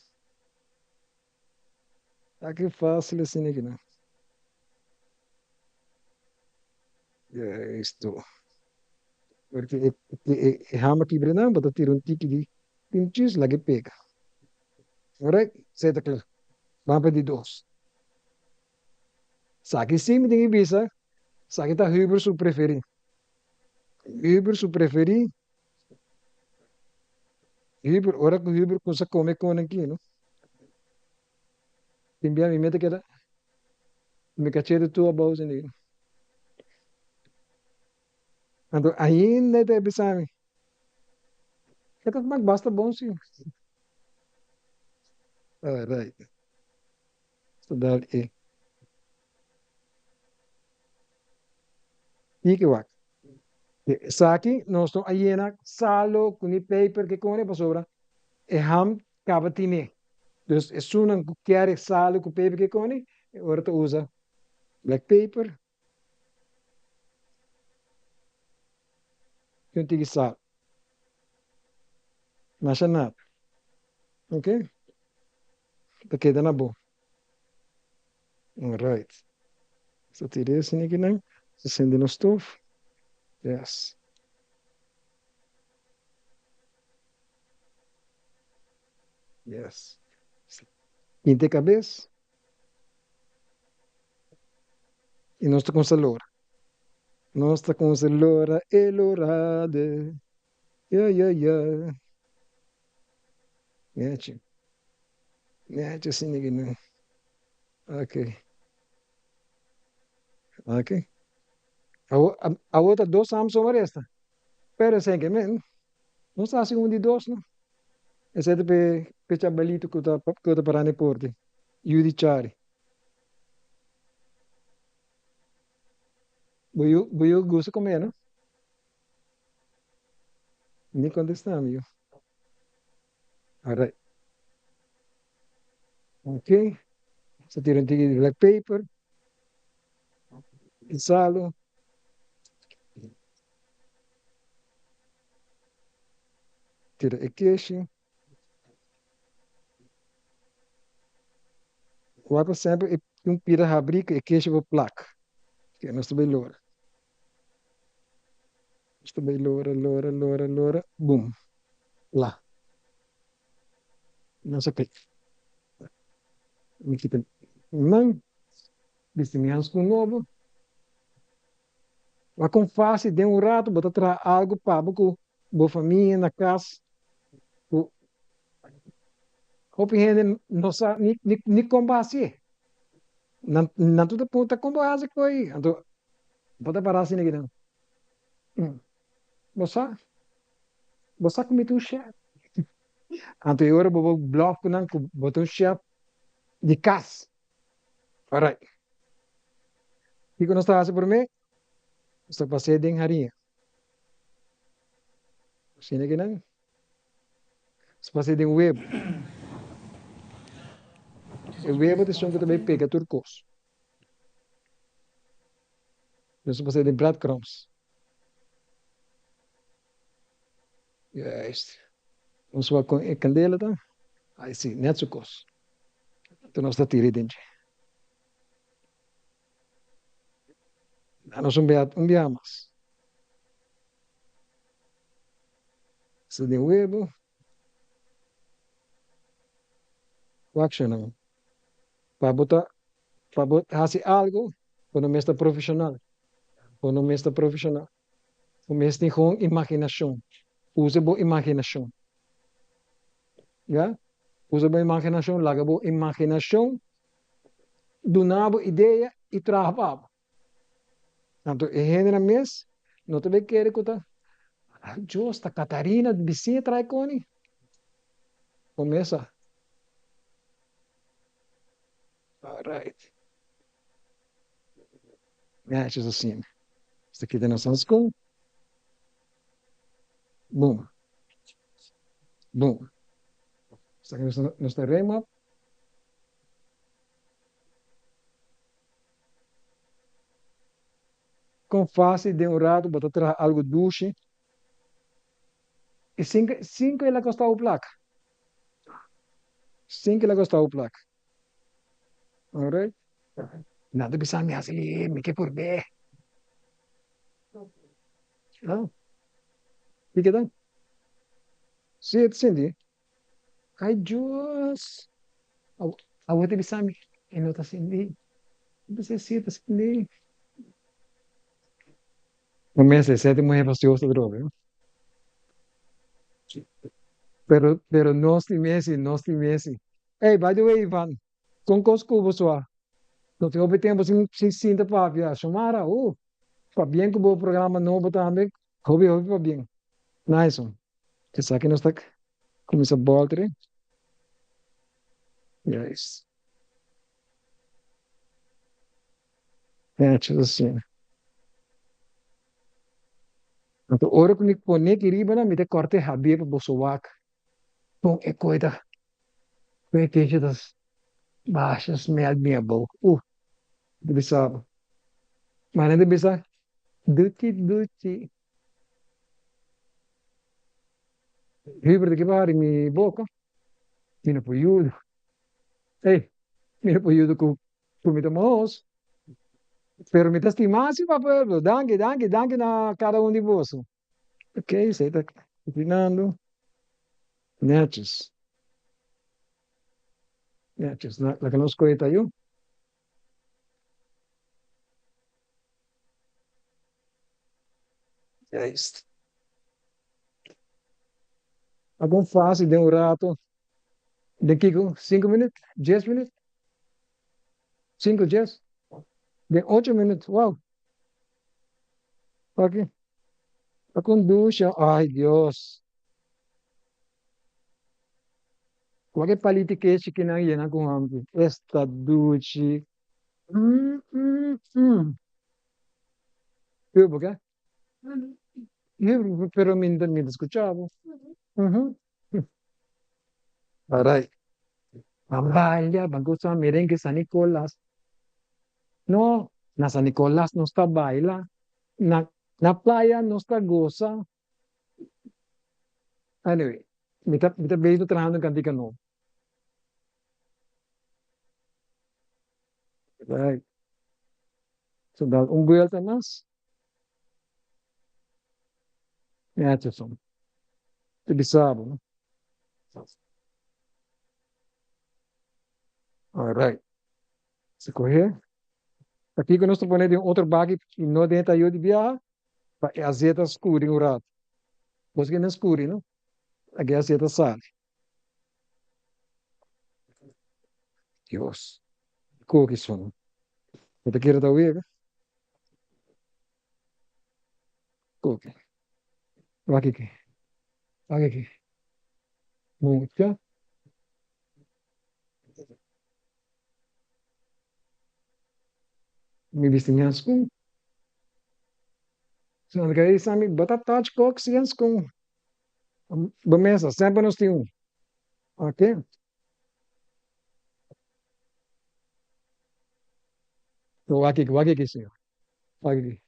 Speaker 14: Aki fácil asina aki nan. Juist. Porque e, e, e hama kibra nan, bo ta tira un tiki di cream cheese, laga e pega. Alright, esei ta kla. Ban pa di dos. Esaki sí mi tin ki bisa, esaki ta Huber su preferí. Huber su preferí, Huber, ora ku Huber kumsa kome kone aki, no? Tin bia mi mete keda mi kachete tur abou asina. Anto ainda e ta bisa mi, e ta smak basta bon si. Alright. Ta dal e Tiki wak. Esaki nos no a yena salo ku ni peper ke kone pasobra e ham kaba tine. Dus esunnan ku kier e salo ku peper ke kone e ora ta usa black paper i un tiki sal. Masha nada. Ok. Ta keda na bo. Alright. So tira esaki akinan. So sende nos stof. Yes. Yes. Pinta e kabes. I nos ta kumsa lora. Nos ta kumsa lora e lorade. Ya ya ya. Nechi. Nechi asina ki nan. Ok. Ok. Awo, awo ta dos Samsung a resta. Pero esei ke men, nos ta hasi un di dos no. Esei ta pe pe chabalito ku ta ku ta para na e porte, yu di Chari. Bo yu bo yu gusta kome no? Ni contesta mi yu. Alright. Ok. Sa tira un tiki di black paper. Di salo. Tira e keshi. Wak semper e. Tin un pida habrí ku e keshi por plak. Oke, nos ta bai lora. Nos ta bai lora, lora, lora, lora, bum, pla. Nos a kai. Mi kita mi man, bisti mi hanskun nobo. Wak kon fásil den un ratu bo ta traha algu pa bo ku bo famia na kas ku hopi hende no sa ni kon bo hasié. Nan nan tur ta puntra kon bo hasi koi anto bo ta para asina kinan. Bo sa bo sa ku mi ta un shèf. Anto e ora bo bo blòf ku nan ku bo ta un shèf di kas. Alright. Kiko nos ta hasi promé? Nos ta pas'é den hariña. Asina ki nan. Nos pas'é den webu. E webu ta esun ku ta bai pega tur kos. Nos ta pas'é den breadcrumbs. Juist. Nos wak kon e kandela ta. Ai si, net su kos. Anto nos ta tira den dje. Danos un bia un bia mas. Esta den webo. Wak shonnan. Pa bo ta pa bo hasi algo bo no mester profeshonal. Bo no mester profeshonal. Bo mes tin gewoon imaginashon. Usa bo imaginashon. Ya? Usa bo imaginashon, laga bo imaginashon duna bo idea i traha pa bo. Anto e hendenan mes no ta bay kere ku ta, Dios, ta Catarina bisiña traha koni. Bo mes sa. Alright. Netjes asina. Nos ta kita nos hanskun. Boom. Boom. Nos ta rem op. Kon fásil den un ratu bo ta traha algu dushi i sin sin ku el a kostá bo plaka. Sin ku el a kostá bo plaka. Alright. Nan ta bisa mi hasi li, mi ke purb'é. Ah, kiko ta? Si, e ta sinti. Ay Dios! Awor ta bisa mi, e no ta sindi. Mi bisa si e ta sindi. Bo mester sete muher fastioso atrobe. Pero, pero nos tin mesi, nos tin mesi. Ey, by the way Ivan, con cos cu bo sua? No tin hopi tempo sin sin sinta papia. Xiomara, uh, pabien cu bo programa nobo tambe. Hopi, hopi pabien. Nice one. Esaki nos ta cuminsa bolter. Juist. Netjes asina. Anto ora ku mi pone ki riba nan mi ta kòrta e habia pa boso wak kon e koi ta kon e keshi ta basha smèl bien abou. Uh! Mi ta bisa bo. Ma nan ta bisa duchi duchi. Hubert ta kiba hari mi boka. Mi no por yuda. Ey, mi no por yuda ku ku mi ta mahos. Pero mi ta stima si pa pueblo. Danki, danki, danki na kada un di boso. Ok, esei ta terminando. Netjes. Netjes. Laga nos kohe ta yu. Juist. Algun fácil den un rato. Den kiko? Sinku minüt? Dies minüt? Sinku, dies? Den ocho minüt? Wow! Paki? Pa kon dusha? Ay Dios! Wak e paliti keshi ki nan yena ku hampi. Esta dushi! Mm mm mm. Hubo ke? Hubo, pero mi ta mi ta skucha bo. Uhu. Aray. Ban baila, ban gosa merengue San Nicolas. No, na San Nicolas nos ta baila, na na playa nos ta gosa. Anyway, mi ta mi ta bezig trahando un kantika nobo. Right. So dal un buelta mas. Netjes son. Te bisa bo, no? Alright. Se kohe. Pakiko nos ta pone den otro baki i no den e tayo di biaha? Pa e azeta skuri un rato. Bos ke men skuri, no? Aki e azeta sali. Dios. Koki son. Bo ta kere ta wega? Koki. Wak aki. Wak aki. Mucha. Mi bisti ña skun. So nan ta kere mi bo ta touch kok si en skun. Bo mesa semper nos tin un. Ok. So wak aki, wak aki señor. Wak aki.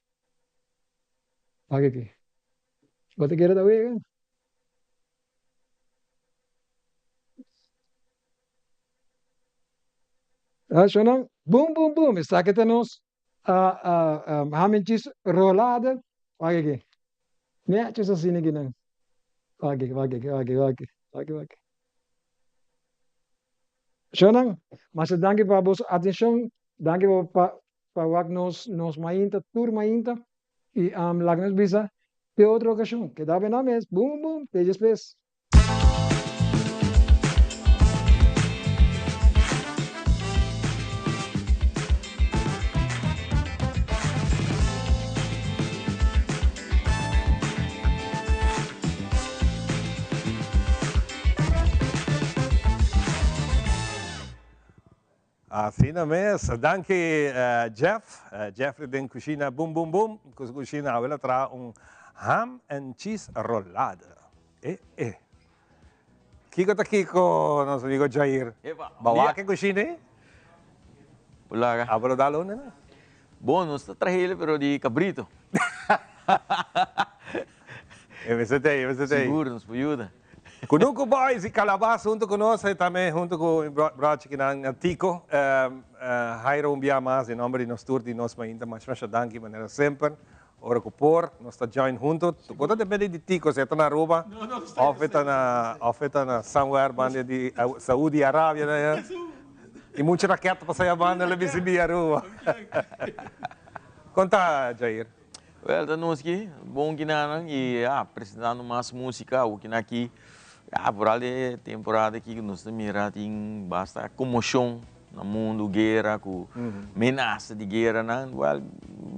Speaker 14: Wak aki. Bo ta kere ta wega? Shonnan, boom boom boom, esaki ta nos ham and cheese rolada. Wak aki, netjes asina aki nan. Wak aki, wak aki, wak aki, wak aki, wak aki, wak aki. Shonnan, masha danki pa boso atenshon, danki pa pa wak nos nos mainta, tur mainta. I laga nos bisa te otro okashon. Keda bena mes, boom boom, te despues.
Speaker 2: Asina mes. Danki Jeff. Jeffrey den cushina boom boom boom cu su cushina awe lo traha un ham and cheese rolada. E e. Kiko ta kiko nos amigo Jair? Ba wak e cushina ei?
Speaker 15: Bulaga.
Speaker 2: Abo lo dal un nena?
Speaker 15: Bon, nos ta trahele pero di cabrito.
Speaker 2: E mester ta ei, e mester ta ei.
Speaker 15: Sigur, nos por yuda.
Speaker 2: Kunuku Boys y Calabas hunto cu nos y tambe hunto cu mi brochi kinan Tico. Jairo un bia mas den nomber di nos tur di nos mainta masha masha danki manera semper ora cu por nos ta join hunto. Tur ta depende di Tico si e ta na Aruba of e ta na of e ta na somewhere banda di Saudi Arabia y mucho raket ta pasa ya banda lo bisi di Aruba. Con ta Jair?
Speaker 15: Wel ta nos ki bon kinanan y ya presentando mas musica awo kina aki ya vooral e temporada aki nos ta mira tin basta conmocion na mundo guera cu menasa di gueranan wel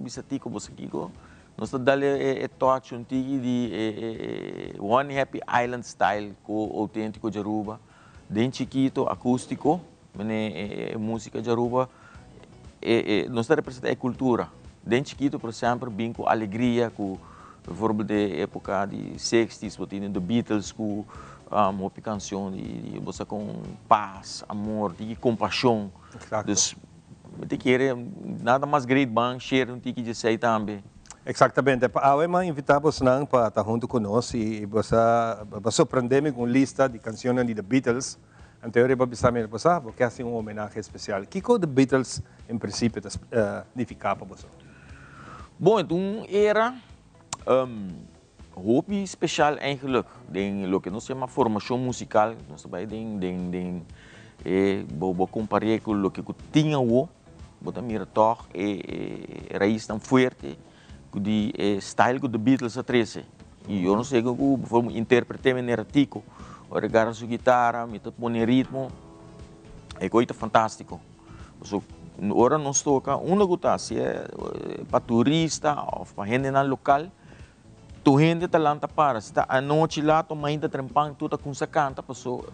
Speaker 15: bisa tico boso kico nos ta dal e touch un tiki di e one happy island style cu autentico di Aruba den chikito acustico mene e musica di Aruba e nos ta representa e cultura den chikito pero semper bin cu alegria cu bijvoorbeeld de epoca di sixties bo tin the Beatles cu hopi cancion di bo sa con paz, amor, tiki compasion dus mi ta kere nada mas great ban share un tiki djesey tambe.
Speaker 2: Exactamente. Pa awe mi a invita bosnan pa ta hunto cu nos y bo sa bo a sorprende mi cu un lista di cancionnan di The Beatles. Anto riba bisa mi, bo sa, bo ke hasi un homenahe especial. Kico The Beatles en principio ta nifica pa boso?
Speaker 15: Bon, e ta un era hopi special eigenlijk den loke nos yama formacion musical. Nos ta bai den den den e bo bo compare cu loke cu tin awo, bo ta mira toch e e raisnan fuerte cu di e style cu The Beatles a trece. Y yo no sé cu bijvoorbeeld interprete manera Tico, ora e gara su guitara, mi ta pone ritmo, e coy ta fantastico. So, ora nos toca, unda cu ta, si e pa turista of pa hendenan local, tur hende ta lanta para. Si ta anochi laat of mainta trempan, tur ta cuminsa canta paso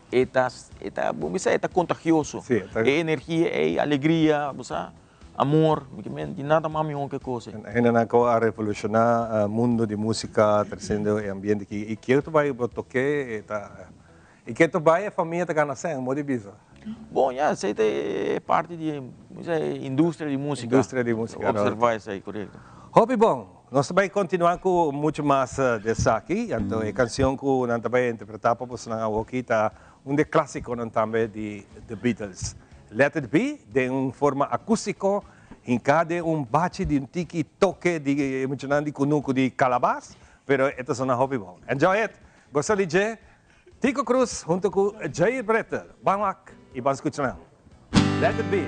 Speaker 15: e ta, e ta, bo bisa e ta contagioso. E energia ey, alegria, bo sa. Amor, mi ke men di nada mas mihó ke kos ei.
Speaker 2: Hendenan ku a revolushoná mundo di músika tresiendo e ambiente aki. I kier ta bai bo tok'é e ta i kier ta bai e famia ta gana sèn, mo di bisa.
Speaker 15: Bon, ya, esei ta e parti di e industria di músika.
Speaker 2: Industria di músika.
Speaker 15: Observá esei, korekto.
Speaker 2: Hopi bon. Nos ta bai kontinuá ku muchu mas di esaki. Anto e kansion ku nan ta bai interpretá pa bosonan awoki ta un di e klásikonan tambe di The Beatles. Let It Be den un forma acústico, hinca den un bachi di un tiki toke di e muchanan di cunucu di Calabas, pero e ta sona hopi bon. Enjoy it! Gosta di dje? Tico Cruz hunto cu Jair Bretter. Ban wak y ban scucha nan. Let It Be!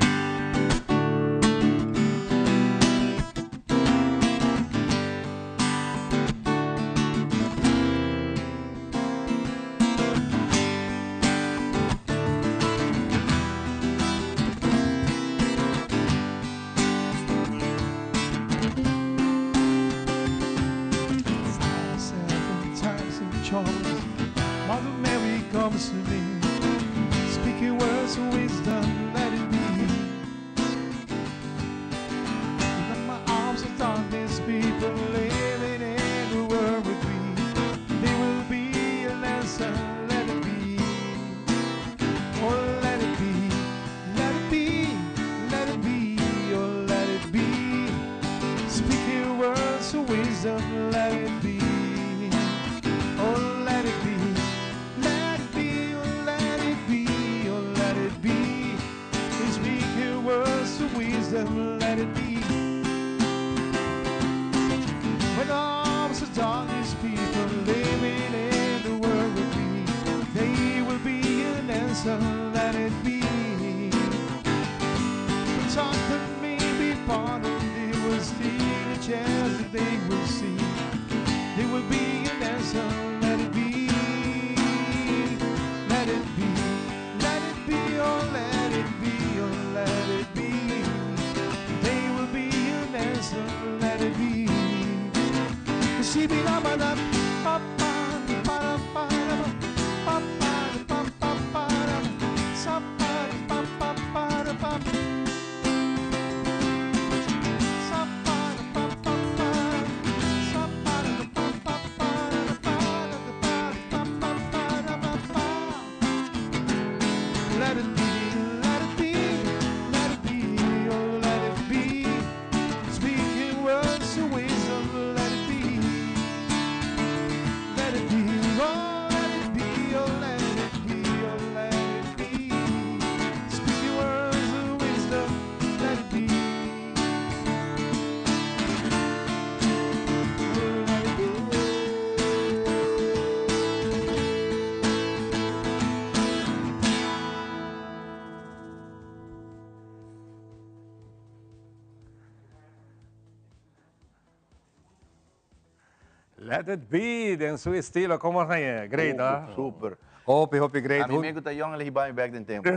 Speaker 2: Let it be den su estilo como ta ye? Great ah.
Speaker 16: Super.
Speaker 2: Hopi hopi great.
Speaker 16: Ami me ku ta yong el hiba mi bek den tempo.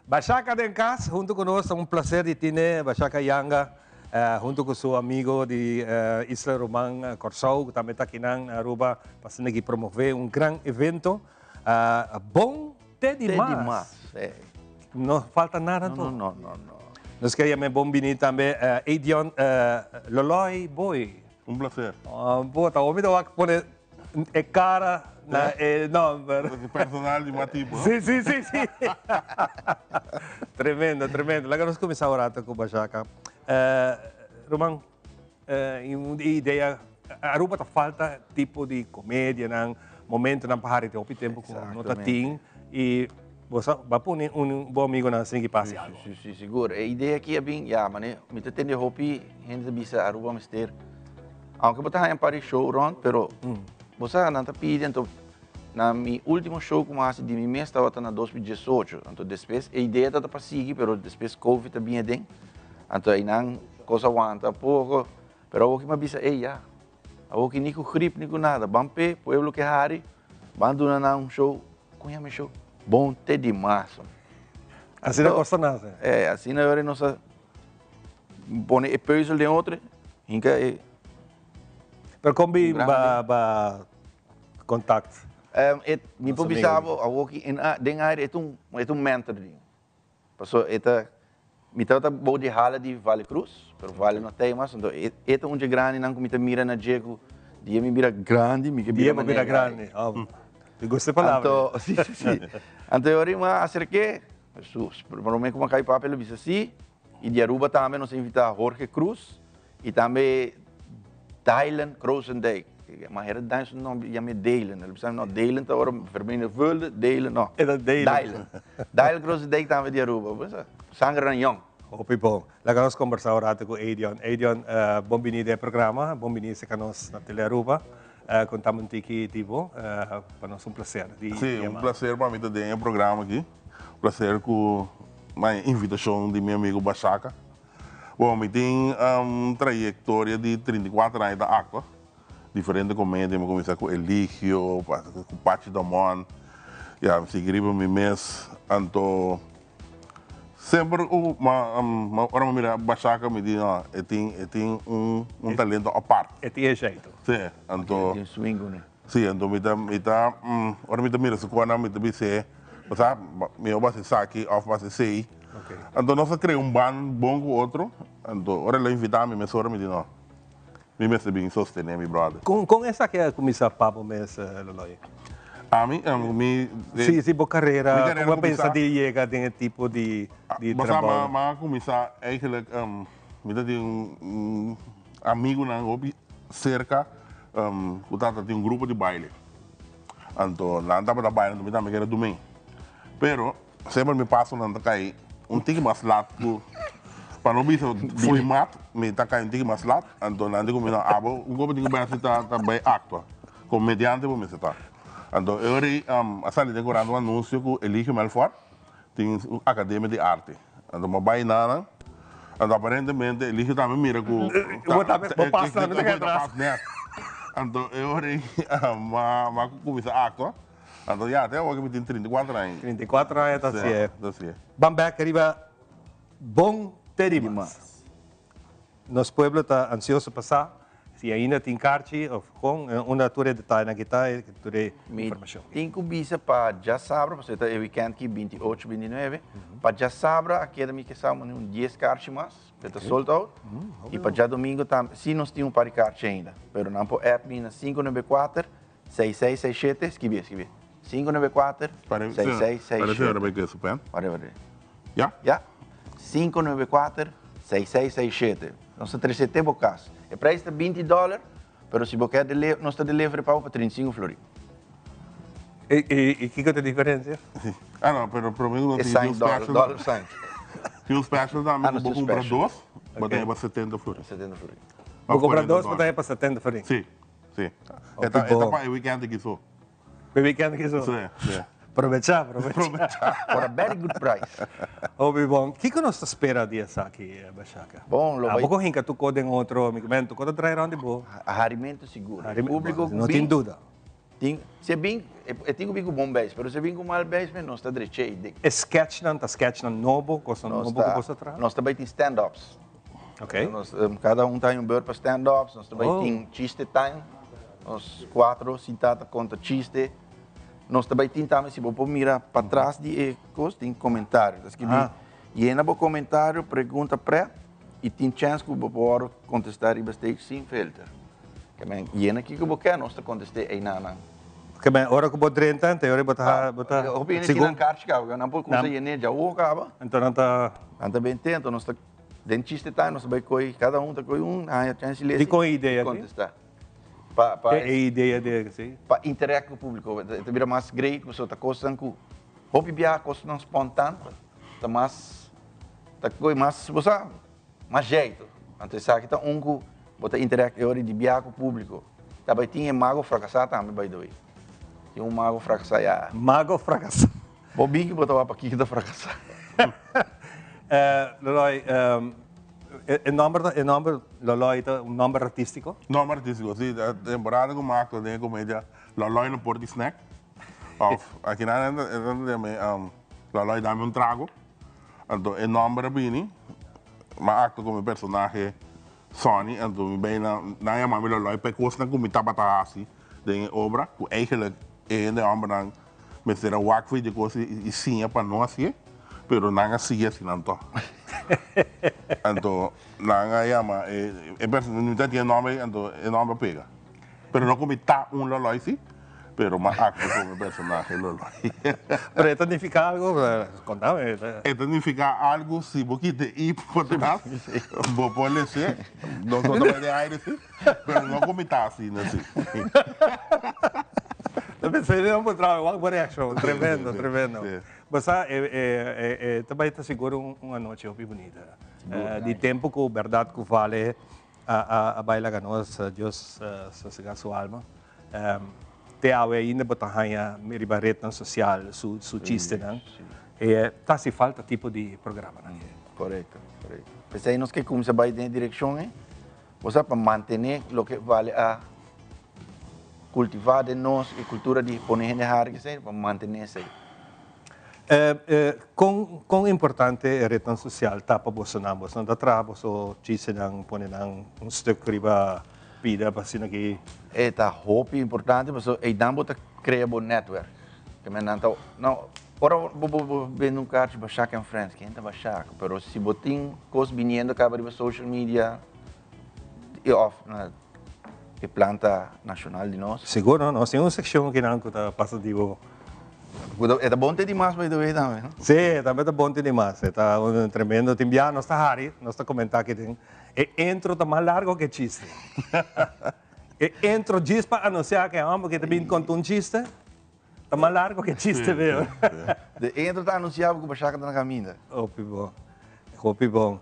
Speaker 2: Bashaka den kas hunto ku nos ta un placer di tine Bashaka Yanga hunto ku su amigo di Isla Ruman Kòrsou ku tambe ta akinan na Aruba pa asina ki promove un gran evento. Bon te di mas. No falta nada anto.
Speaker 16: No, no, no, no.
Speaker 2: Nos ke yama e bon bini tambe Edion Loloy Boy.
Speaker 3: Un placer.
Speaker 2: Bo ta hopi ta wak pone e cara na e nomber.
Speaker 3: Personal di Matibo.
Speaker 2: Si, si, si, si. Tremendo, tremendo. Laga nos cuminsa un rato cu Bashaka. Ruman, un idea, Aruba ta falta tipo di comedianan, momentonan pa hari te hopi tempo cu no ta tin. Y bo sa, bo a pone un bo amigonan sin ki pasa algo.
Speaker 16: Si, si, sigur. E idea aki a bin, ya, mane, mi ta tende hopi hende ta bisa Aruba mester, aunke bo ta haña un par di show rond, pero bo sa, nan ta pidi, anto na mi ultimo show ku mi a hasi di mi mes tabata na dos mil diesocho, anto despues e idea tabata pa sigui, pero despues covid a bin aden, anto einan kos a wanta poko, pero awoki mi a bisa, ey ya, Awoki ni ku grip ni ku nada, ban p'e pueblo ke hari, ban duna nan un show, kon yama e show? Bon te di mas.
Speaker 2: Asina kos ta nase.
Speaker 16: Eh, asina yori nos a pone e peuzel den otro, hinka e.
Speaker 2: Pero kon bi ba ba kontakt?
Speaker 16: E, mi por bisa bo awoki den aire e ta un, e ta un mentor di mi. Paso e ta, mi tabata bou di hala di Vale Cruz, pero Vale no ta ei mas, anto e e ta un dje grandinan ku mi ta mira na dje ku dia mi bira grandi mi ke bira
Speaker 2: Dia bo bira
Speaker 16: manera
Speaker 2: grandi, oh, mi gusta e palabra.
Speaker 16: Anto, si, si, si. Anto e ora mi a aserk'é, su promé ku mi a kai papia el a bisa si, i di Aruba tambe nos a invitá Jorge Cruz i tambe Dylan Krozendijk. Ma hera daño su nomber yam'é Dalen. El bisa mi no, Dalen ta ora vermenigvuldigd, Dalen no.
Speaker 2: E ta Dalen.
Speaker 16: Dailen. Dailen Krozendijk tambe di Aruba. Bo sa, sangernan yong.
Speaker 2: Hopi bon. Laga nos kombersá un rato ku Edion. Edion, bon bini den e programa. Bon bini serka nos na Tele Aruba. Kontami un tiki di bo. Pa nos un plaser di
Speaker 3: Sí, un
Speaker 2: yama.
Speaker 3: plaser pa mi ta den e programa aki. Plaser ku mi invitashon di mi amigo Bashaka. Bon, mi tin un trayektoria di 34 aña ta aktua. Diferente komedia, mi kuminsá ku Eligio, pasa ku Pachi Damon, ya mi sigui riba mi mes. Anto semper ku ora mi mira Bashaka mi di no, e tin e tin un un talento apart.
Speaker 2: E tin e jeito.
Speaker 3: Sí, anto.
Speaker 16: E tin swing kuné.
Speaker 3: Sí, anto mi ta mi ta ora mi ta mira su konan mi ta bis'é, bo sa, mihó bo hasi esaki òf bo hasi esei. Anto nos a krea un band bon ku otro, anto ora el a invitá mi mesora mi di no, mi mester bin sostené mi brother.
Speaker 2: Kon kon esaki a kuminsá pa bo mes, Loloy?
Speaker 3: Ami, mi.
Speaker 2: Sí, sí, bo karera,
Speaker 3: Mi karera
Speaker 2: kon bo a pensa
Speaker 3: kuminsá.
Speaker 2: di yega den e tipo di di
Speaker 3: Bo sa,
Speaker 2: trabou?
Speaker 3: mi a kuminsá eigenlijk, mi ta tin un amigunan hopi serka ku tabata tin un grupo di baile. Anto nan tabata baila, anto mi tambe kere dum'é. Pero Semper mi pasonan ta kai un tiki mas lat ku pa no bisa foei mat, mi ta kai un tiki mas lat, anto nan di ku mi no abo un kopo tin ku bai hasi ta ta bai aktua, komediante bo mester ta. Anto e ora ei a sali den korant un anunsio ku Eligio Melfor tin un akademia di arte. Anto mi a bai nan, anto aparentemente Eligio tambe mira ku
Speaker 2: Bo tambe bo pasonan ta kai atras.
Speaker 3: Anto e ora ei mi a kuminsá aktua. Anto ya, te awor mi tin 34 aña.
Speaker 2: 34 aña ta
Speaker 3: Sí,
Speaker 2: así.
Speaker 3: ta así.
Speaker 2: Ban bek riba Bon te Dimas. Nos pueblo ta ansioso pa sa si ainda tin karchi of kon, unda tur e detayenan ki ta, tur e informashon.
Speaker 16: Mi tin ku bisa pa djasabra, pasobra ta e weekend ki 28, 29, pa djasabra a keda mi ke sa un dies karchi mas, e ta sold out, i pa djadomingo tambe, si nos tin un par di karchi ainda, pero nan por app mi na 594 6667, skibi, skibi. 594 6667.
Speaker 3: Parece ahora bij que pen.
Speaker 16: Pare, pare.
Speaker 3: Ja?
Speaker 16: Ja. 594 6667. Nos ta trece te bo cas. E prijs ta 20 dollar, pero si bo kier deliver, nos ta deliver pa bo pa 35 florin.
Speaker 2: E, e, e kiko ta diferencia?
Speaker 3: Ah no, pero prome ku
Speaker 16: E
Speaker 3: tin
Speaker 16: sign
Speaker 3: un
Speaker 16: dollar,
Speaker 3: special.
Speaker 16: dollar sign.
Speaker 3: Tin un special tambe
Speaker 16: Ah,
Speaker 3: ku
Speaker 16: nos
Speaker 3: bo
Speaker 16: tin
Speaker 3: kumpra
Speaker 16: special.
Speaker 3: dos, bo ta heba 70 florin.
Speaker 16: 70 florin.
Speaker 2: Bo kumpra dos, bo ta heba 70 florin.
Speaker 3: Si. Sí. E ta, e ta pa e weekend aki so.
Speaker 2: Pa e weekend aki so?
Speaker 3: Sí, sí.
Speaker 2: Probecha, probecha.
Speaker 16: For a very good price.
Speaker 2: Hopi bon. Kiko nos ta spera di esaki, Bashaka?
Speaker 16: Bon, lo bai.
Speaker 2: Abo hinka tur ko den otro, mi men, tur ko ta draai rond di bo.
Speaker 16: Harimento sigur. Publico
Speaker 2: No tin duda.
Speaker 16: Tin, si e bin, e tin ku bin ku bon beis, pero si e bin ku mal beis, men nos ta drecha e dik.
Speaker 2: E sketchnan ta sketchnan nobo, kosnan nobo ku bo sa traha?
Speaker 16: Nos ta bai tin stand-ups.
Speaker 2: Ok.
Speaker 16: Nos, cada un ta hay un beurt pa stand-ups, nos ta bai
Speaker 2: Oh.
Speaker 16: tin chiste time, nos cuatro sinta ta conta chiste. Nos ta bai tin tambe, si bo por mira patras di e cos, tin comentario. Ta skibi,
Speaker 2: Ah.
Speaker 16: yena bo comentario, pregunta pret, y tin chance cu bo por contesta riba stage sin filter. Ke men, yena kiko bo ke, nos ta conteste eynanan.
Speaker 2: Ke men, ora ku bo drenta, ente ora bo ta, bo ta,
Speaker 16: Hopi hende tin nan karchi kaba, nan por kumsa yene dja awo kaba.
Speaker 2: Enton nan ta.
Speaker 16: Nan ta bente, enton nos ta Den chiste time nos ta bai koy, kada un ta koy un, haña chance lesi.
Speaker 2: Dikon e idea aki?
Speaker 16: Kontestá. Pa, pa.
Speaker 2: E idea di, si.
Speaker 16: Pa interact ku públiko. E ta bira mas great pasobra ta kosnan ku hopi biaha kosnan spontan ta mas, ta koy mas, bo sa, mas jeito. Anto esaki ta un ku bo ta interact e ora di biaha ku públiko. Ta bai tin e mago frakasá tambe by the way. Tin un mago frakasá ya.
Speaker 2: Mago frakasá.
Speaker 16: Bo bin ki bo ta wak pakiko ta frakasá.
Speaker 2: Loloy, e nomber ta, e nomber Loloy ta un nomber artístiko?
Speaker 3: Nomber artístiko, si. E temporada ku mi a aktua den e komedia Loloy no por di snack. Òf akinan e ta yama Loloy dame un trago. Anto e nomber a bini, mi a aktua komo e personahe Sonny, anto mi bai na, nan a yama mi Loloy pa e kosnan ku mi tabata hasi den e obra, ku eigenlijk e hende hòmbernan Mester a wak for di kos i siña pa no hasié, pero nan a sigui hasi nan tòg. Anto nan a yama e persona, mi ta tin e nòmber ei, anto e nòmber a pega. Pero no ku mi ta un lòlòi si,
Speaker 17: Pero m'a actua como e personahe Loloi.
Speaker 2: Pero e ta nifica algo? Contame.
Speaker 17: E ta nifica algo si bo kita e i por tras, bo por lese. Nos no ta bai den aire si, pero no cu mi ta asina si.
Speaker 2: Ta pensé di nan por traha wak bo reaccion. Tremendo, tremendo. Bo sa e ta bai ta sigur un anochi hopi bunita. Di tempo cu berdad cu Vale a bai laga nos, Dios sosega su alma. Te awe ainda bo ta haña riba rednan sosial su su chistenan. E ta hasi falta tipo di programanan ei.
Speaker 16: Korekto, korekto. P'esei nos ke kuminsá bai den e direkshon ei, bo sa, pa mantené loke Vale a kultivá den nos, e kultura di pone hende hari esei, pa mantené esei.
Speaker 2: Kon kon importante e rednan sosial ta pa bosonan? Bosonan ta traha boso chistenan, pone nan un stuk riba Pida pa asina ki.
Speaker 16: E ta hopi importante pasobra einan bo ta crea bo netwerk. Ke men nan ta, no, ora bo bo bende un kaartje pa Shaka and Friends, ken ta ba Shaka? Pero si bo tin kos biniendo kaba riba social media i of na e planta nashonal di nos.
Speaker 2: Sigur no, nos tin un sekshon akinan ku ta pasa di bo.
Speaker 16: E ta bon te di mas by the way tambe no?
Speaker 2: Si, tambe ta bon te di mas. E ta un tremendo, tin bia nos ta hari, nos ta comenta aki den. E intro ta mas largo ke chiste. E intro djis pa anuncia ke homber ke ta bin konta un chiste ta mas largo ke chiste veo.
Speaker 16: De intro ta anuncia bo ku Bashaka ta na kaminda.
Speaker 2: Hopi bon. Hopi bon.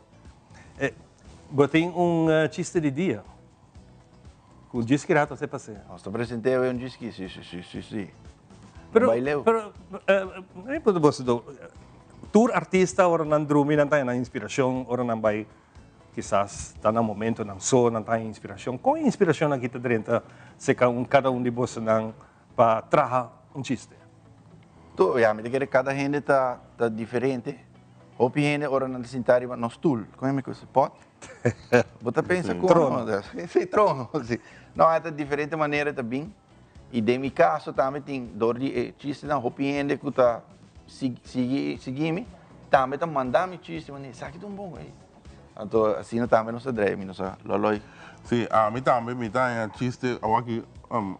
Speaker 2: Bo tin un chiste di dia ku djis ki rato a pas'é?
Speaker 16: Nos ta present'é un djis ki, si, si, si, si.
Speaker 2: Pero, pero, mi puntra bo si tur artista ora nan drumi nan ta haña nan inspiracion ora nan bai Kisas ta na momentonan so nan ta haña inspiracion. Con e inspiracion aki ta drenta cerca un cada un di bosonan pa traha un chiste?
Speaker 16: To, ya, mi ta kere cada hende ta ta diferente. Hopi hende ora nan ta sinta riba nos stoel, con e mi cosa? Pot? Bo ta pensa con
Speaker 2: Trono.
Speaker 16: Si, trono, si. No, e ta diferente manera e ta bin. Y den mi caso tambe tin dor di e chistenan hopi hende cu ta sigui sigui mi tambe ta manda mi chiste manda esaki ta un bon ey. Anto asina tambe nos ta drei mi no sa loloi.
Speaker 17: Si ami tambe mi ta haña chiste awaki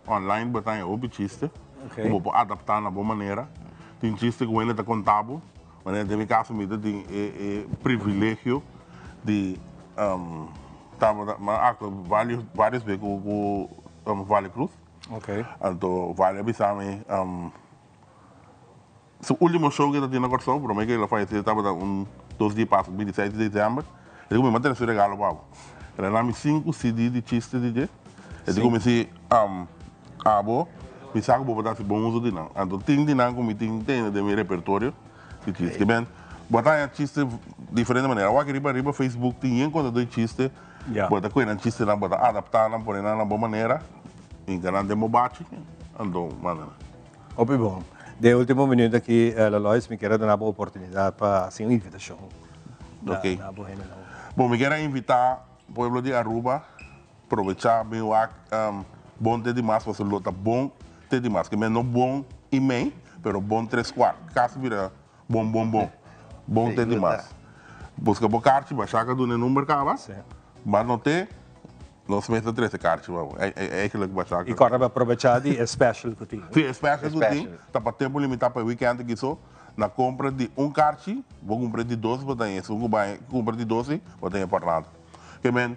Speaker 17: online bo ta haña hopi chiste cu bo por adapta na bo manera. Tin chiste cu hende ta conta bo manera den mi caso mi ta tin e privilegio di tabata mi a actua varios bes cu Vale Cruz. Anto Vale a bisa mi su ultimo show ku e ta tin na Kòrsou promé ku el a fayesé tabata un dos dia pasa bintiseis di desèmber. E di ku mi m'a trese un regalo pa bo. El a dami sinku CD di chiste di dje. E di ku mi si abo mi sa ku bo por ta hasi bon uso di nan. Anto tin di nan ku mi tin tene den mi repertorio di chiste. Ke men bo ta haña chiste diferente manera. Awor aki riba riba Facebook tin yen kontadó di chiste. Bo ta kohe nan chistenan, bo ta adaptá nan, pone nan na bo manera, hinka nan den bo bachi, anto manda nan.
Speaker 2: Hopi bon. Den e ultimo minuut aki, Lalois, mi kier a duna bo oportunidat pa hasi un invitashon na bo hendenan.
Speaker 17: Bon, mi kier a invitá pueblo di Aruba probechá bin wak bon te di mas pasobra lo ta bon te di mas. Ke men no bon i mei, pero bon tres kuart. Kasi bira bon bon bon. Bon te di mas. Buska bo karchi, Bashaka a duna e number kaba. Ba noté. Nos mes ta trece karchi pa bo. Eigenlijk Bashaka.
Speaker 2: I kòrda pa probechá di e special ku tin.
Speaker 17: Sí, e special ku tin ta pa tempu limitá pa e weekend aki so. Na kompra di un karchi, bo kumpra di dos bo ta haña. Esun ku bai kumpra di dos ei, bo ta haña por nada. Ke men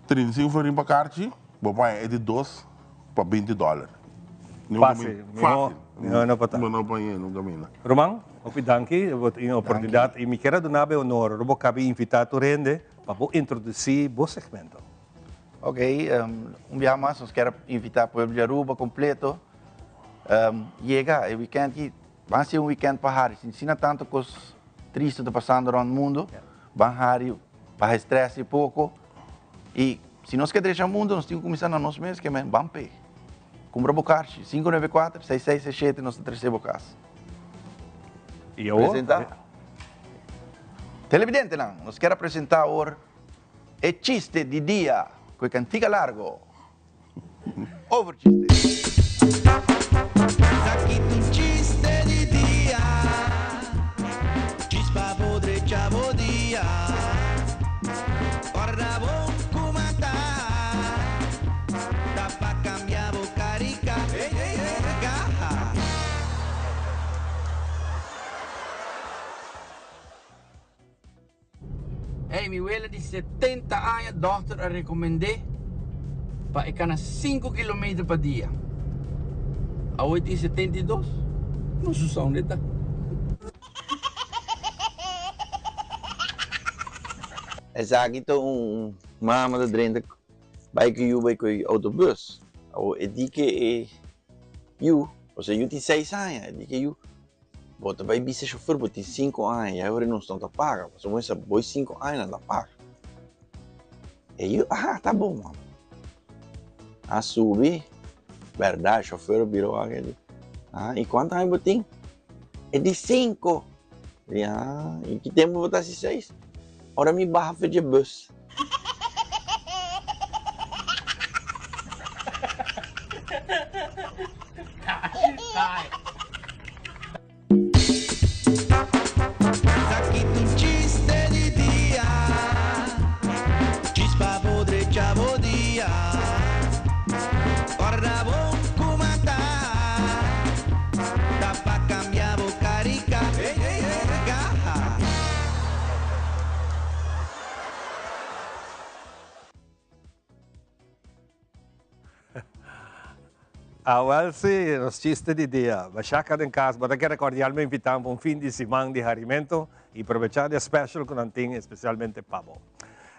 Speaker 17: 35 florin pa karchi, bo por haña e di dos pa 20 dòler.
Speaker 2: Fácil.
Speaker 17: Fácil.
Speaker 2: Mihó no por ta.
Speaker 17: Mihó no por haña nunka mina.
Speaker 2: Ruman, hopi danki. Bo tin e oportunidat i mi kier a duna bo e honor ora bo kabi invitá tur hende pa bo introdusí bo segmento.
Speaker 16: Ok, un biaha mas nos kier a invitá pueblo di Aruba kompleto yega e weekend aki. Ban hasi un weekend pa hari. Sin asina tantu kos tristu ta pasando rònt mundu, ban hari baha e strès di poko. I si nos ke drecha mundu nos tin ku kuminsá na nos mes ke men ban p'e. Kumpra bo karchi, 594 6667 nos ta trese bo kas.
Speaker 2: I awor?
Speaker 16: Presentá. Televidentenan, nos kier a presentá awor e chiste di dia ku e kantika largo. Over chiste.
Speaker 7: Esaki ta un chiste di dia, chis pa bo drecha bo dia. Corda bon cu mata, ta pa cambia bo carica.
Speaker 18: Hey, mi wela di 70 aña, dòkter a rekomend'é pa e kana sinku kilometer pa dia. Awe tin 72, no su sa unda e ta.
Speaker 15: Esaki ta un mama ta drenta bai ku yu bai ku e autobus. Awor e di ke e yu, pasobra e yu tin seis aña, e di ke yu, bo ta bai bisa e shofùr bo tin sinku aña, ya ora nos no ta paga, pasobra bo sa bo sinku aña nan ta paga. E yu, aha, ta bon mama. A subi, bèrdat e shofùr a bira wak e di, ah, i kuantu aña bo tin? E di sinku. E di, ah, i ki tempu bo ta hasi seis? Ora mi baha for dje bus.
Speaker 2: Awel si, nos chiste di dia. Bashaka den cas, bo ta kere cordialmente invita pa un fin di siman di harimento y probecha di e special cu nan tin especialmente pa bo.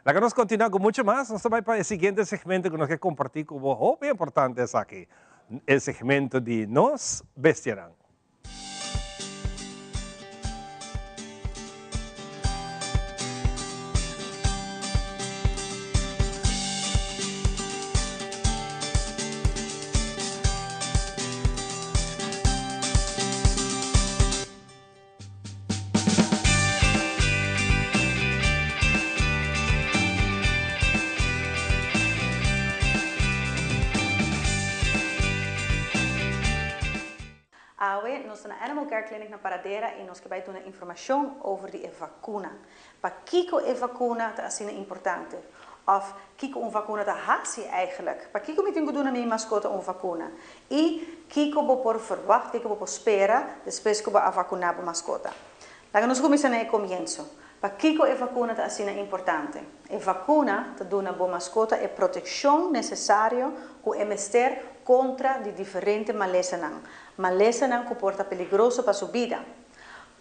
Speaker 2: Laga nos continua cu mucho mas, nos ta bay pa e siguiente segmento cu nos ke comparti cu bo, hopi importante esaki, e segmento di nos bestianan.
Speaker 19: Awe nos ta na Animal Care Clinic na Paradera y nos ke bay duna informacion over di e vacuna. Pakico e vacuna ta asina importante? Of kico un vacuna ta haci eigenlijk? Pakico mi tin cu duna mi mascota un vacuna? Y kico bo por verwacht, kico bo por spera despues cu bo a vacuna bo mascota? Laga nos cuminsa na e comienzo. Pakico e vacuna ta asina importante? E vacuna ta duna bo mascota e proteccion necesario cu e mester contra di diferente malesanan, malesanan cu por ta peligroso pa su bida.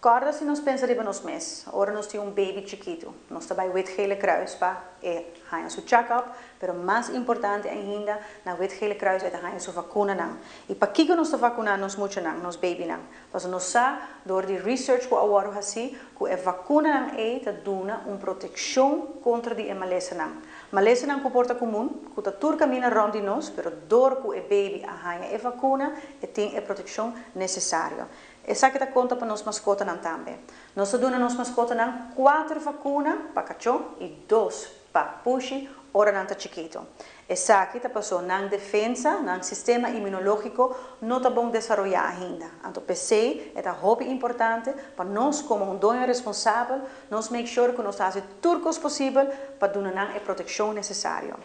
Speaker 19: Kòrda si nos pensa riba nos mes, ora nos tin un baby chikitu, nos ta bai Wit Gele Kruis pa e haña su check-up, pero mas importante ainda, na Wit Gele Kruis e ta haña su vakunanan. I pakiko nos ta vakuná nos muchanan, nos babynan? Pasobra nos sa dor di research ku a wòrdu hasí ku e vakunanan ei ta duna un protekshon kontra di e malesanan. Malesanan ku por ta komun, ku ta tur kaminda rònt di nos, pero dor ku e baby a haña e vakuna, e tin e protekshon nesesario. Esaki ta konta pa nos maskotanan tambe. Nos ta duna nos maskotanan kuater vakuna pa kachó i dos pa pushi ora nan ta chikitu. Esaki ta pasó nan defensa, nan sistema imunológiko no ta bon desaroyá ainda. Anto p'esei e ta hopi importante pa nos komo un doño responsabel nos make sure ku nos ta hasi tur kos posibel pa duna nan e protekshon nesesario.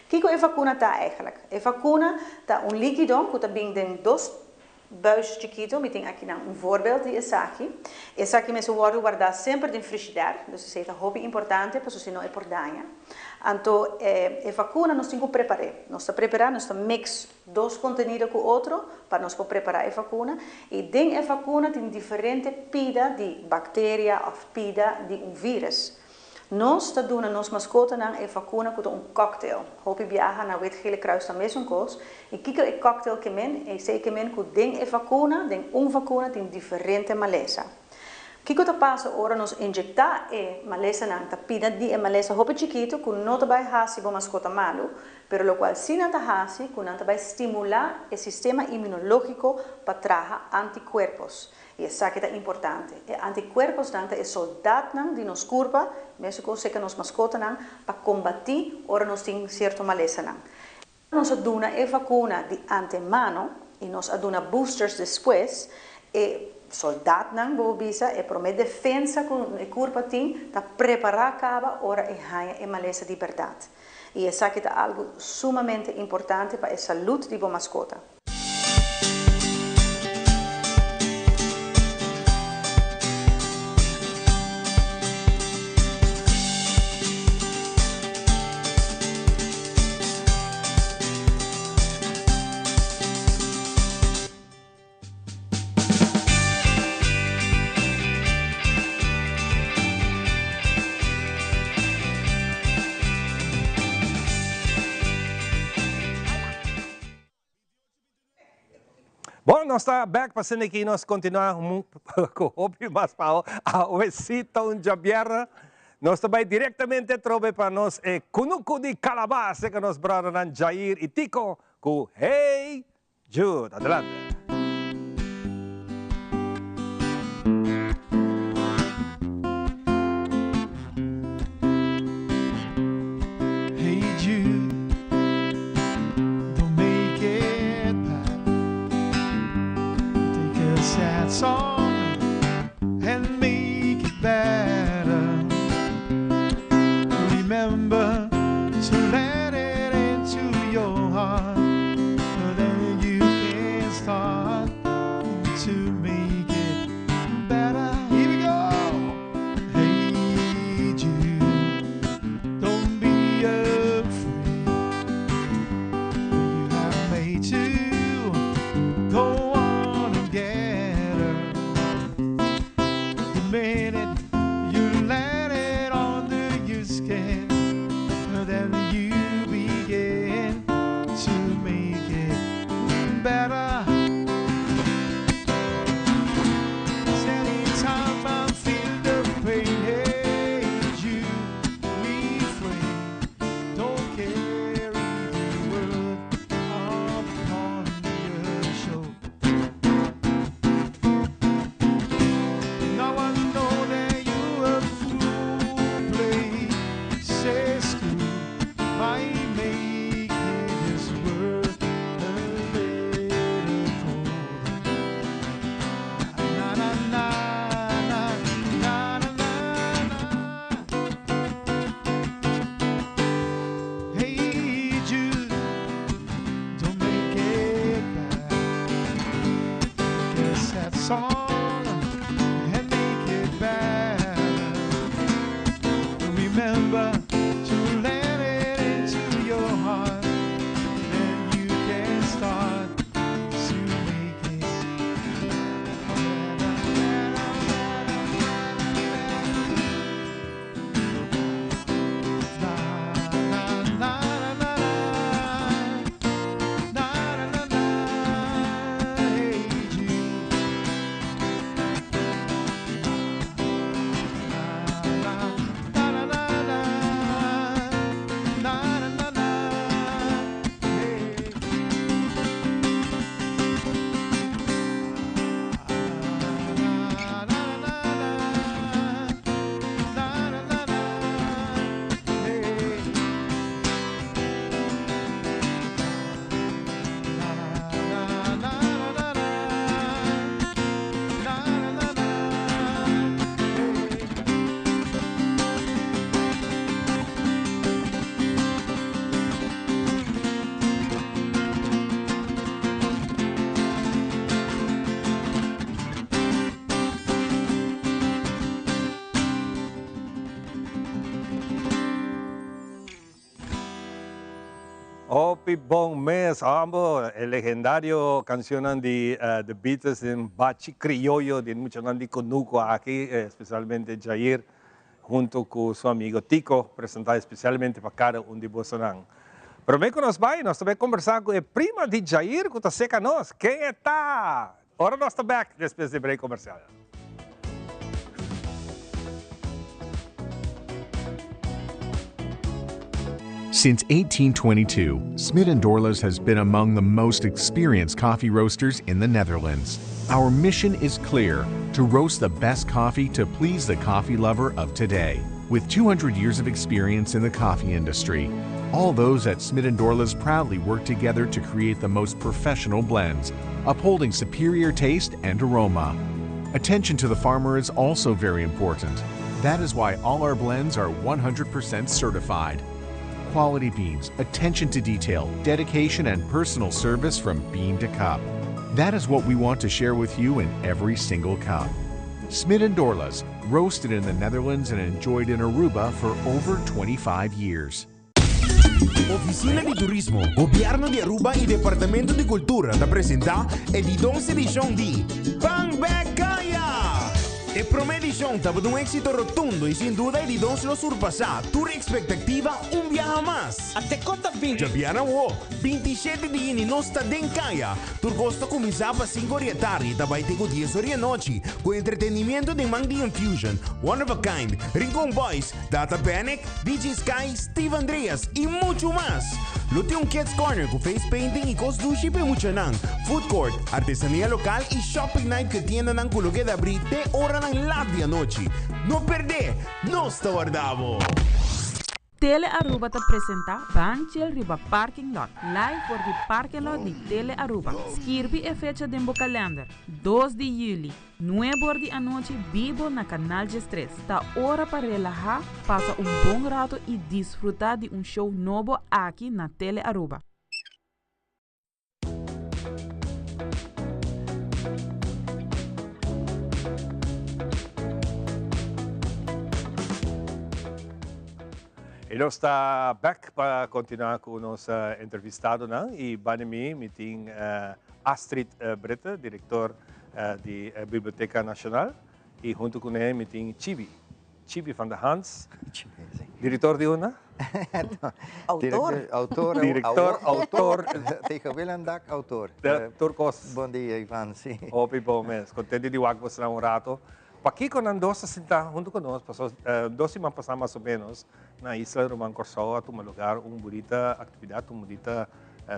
Speaker 19: Kiko e vakuna ta eigenlijk? E vakuna ta un líkido ku ta bin den dos Buis chikitu, mi tin akinan un voorbeeld di esaki. Esaki mester wòrdu wardá semper den frishider, dus esei ta hopi importante pasobra si no e por daña. Anto e vakuna nos tin ku prepar'é. Nos ta prepará, nos ta mix dos kontenido ku otro pa nos por prepará e vakuna. I den e vakuna tin diferente pida di bakteria òf pida di un vírus. Nos ta duna nos maskotanan e vakuna ku ta un cocktail. Hopi biaha na Wit Gele Kruis ta mesun kos. I kiko e cocktail ke men? Esei ke men ku den e vakuna, den un vakuna tin diferente malesa. Kiko ta pasa ora nos injektá e malesanan? Ta pida di e malesa hopi chikitu ku no ta bai hasi bo maskota malu, pero lokual si nan ta hasi ku nan ta bai stimulá e sistema imunológiko pa traha antikuerpos. I esaki ta importante. E antikuerposnan ta e soldatnan di nos kurpa, mesun ku seka nos maskotanan, pa kombatí ora nos tin sierto malesanan. Nos a duna e vakuna di antemano i nos a duna boosters despues. E soldatnan, bo por bisa, e promé defensa ku e kurpa tin ta prepará kaba ora e haña e malesa di bèrdat. I esaki ta algu sumamente importante pa e salud di bo maskota.
Speaker 2: nos ta back pa asina aki nos continua cu hopi mas pao. Awe si ta un djabièrnè. Nos ta bay directamente atrobe pa nos e cunucu di calabas seca nos brothernan Jair y Tico cu Hey Jude. Adelante.
Speaker 20: Hey Jude, don't make it bad. Take a sad song and make it better. Remember to let it into your heart. Then you can start to make it better. Here we go. Hey Jude, don't be afraid. You have made to go on and get her. The minute you let it under your skin, then you begin to make it better. 'Cause anytime I feel the pain, hey, you refrain. Don't carry the world upon your shoulder. Now I know that you a fool play. Say school might make this world a little colder. Na na na na na na na na. Hey Jude, don't make it bad. Take a sad song and make it better. Remember to let it into your heart. Then you can start to make it better, better, better, better. Na na na na na na na na. Hey Jude. Na na na na na na na na. Hey. Na na na na na na na. Hey. Na na na na na na na na. Hey.
Speaker 2: Hopi bon mes, ambo, e legendario cancion di The Beatles den bachi crioyo, di muchanan di Cunuco aki, especialmente Jair, hunto cu su amigo Tico, presenta especialmente pa cada un di bosonan. Pero me cu nos bay, nos tambe conversa cu e prima di Jair, cu ta seca nos. Ken ta? Ora nos ta back despues di break comercial.
Speaker 21: Since 1822, Smit & Dorlas has been among the most experienced coffee roasters in the Netherlands. Our mission is clear: to roast the best coffee to please the coffee lover of today. With 200 years of experience in the coffee industry, all those at Smit & Dorlas proudly work together to create the most professional blends, upholding superior taste and aroma. Attention to the farmer is also very important. That is why all our blends are 100% certified. Quality beans, attention to detail, dedication, and personal service from bean to cup. That is what we want to share with you in every single cup. Smit and Dorlas, roasted in the Netherlands and enjoyed in Aruba for over 25 years.
Speaker 8: Oficina di Turismo, Gobierno di Aruba y Departamento di Cultura ta presenta e di dos edicion di Ban Bek Caya! E
Speaker 9: promé edishon tabata un éksito rotundo i sin duda e di dos lo surpasá tur ekspektativa un biaha mas. Djabièrnè awo, 27 di yüni nos ta den kaya. Tur kos ta kuminsá pa sinku or di e tardi i ta bai te ku dies or di e nochi, ku entretenimiento den man di Infusion, One of a Kind, Rincon Boys, Data Panic, DJ Sky, Steve Andreas i muchu mas! Lo tin un Kids Corner ku face painting i kos dushi pa e muchanan, food court, artesania lokal i shopping night ku e tiendanan ku lo keda abrí te oranan lat di anochi. No perdé! Nos ta warda bo!
Speaker 1: Tele Aruba ta presenta Ban Chill riba Parking Lot, live for di parking lot di Tele Aruba. Skirbi e fecha den bo kalender, dos di juli, nuebe or di anochi bibo na Canal 13. Ta ora pa relaha, pasa un bon rato y disfruta di un show nobo aki na Tele Aruba.
Speaker 2: Y nos ta back pa continua cu nos entrevistadonan y banda mi mi tin Astrid Britten, director di Biblioteca Nacional y hunto cu ne mi tin Chibi. Chibi van de Hans, director di unda?
Speaker 22: Autor.
Speaker 2: Autor. Director, autor.
Speaker 22: Tegen wil en dak, autor.
Speaker 2: Tur cos.
Speaker 22: Bon dia, Ivan. Si.
Speaker 2: Hopi bon mes. Contento di wak bosnan un rato. Pakico nan dos a sinta hunto cu nos? Paso dos siman pasa mas o menos na Isla Ruman Corsou a tuma lugar un bunita actividad, un bunita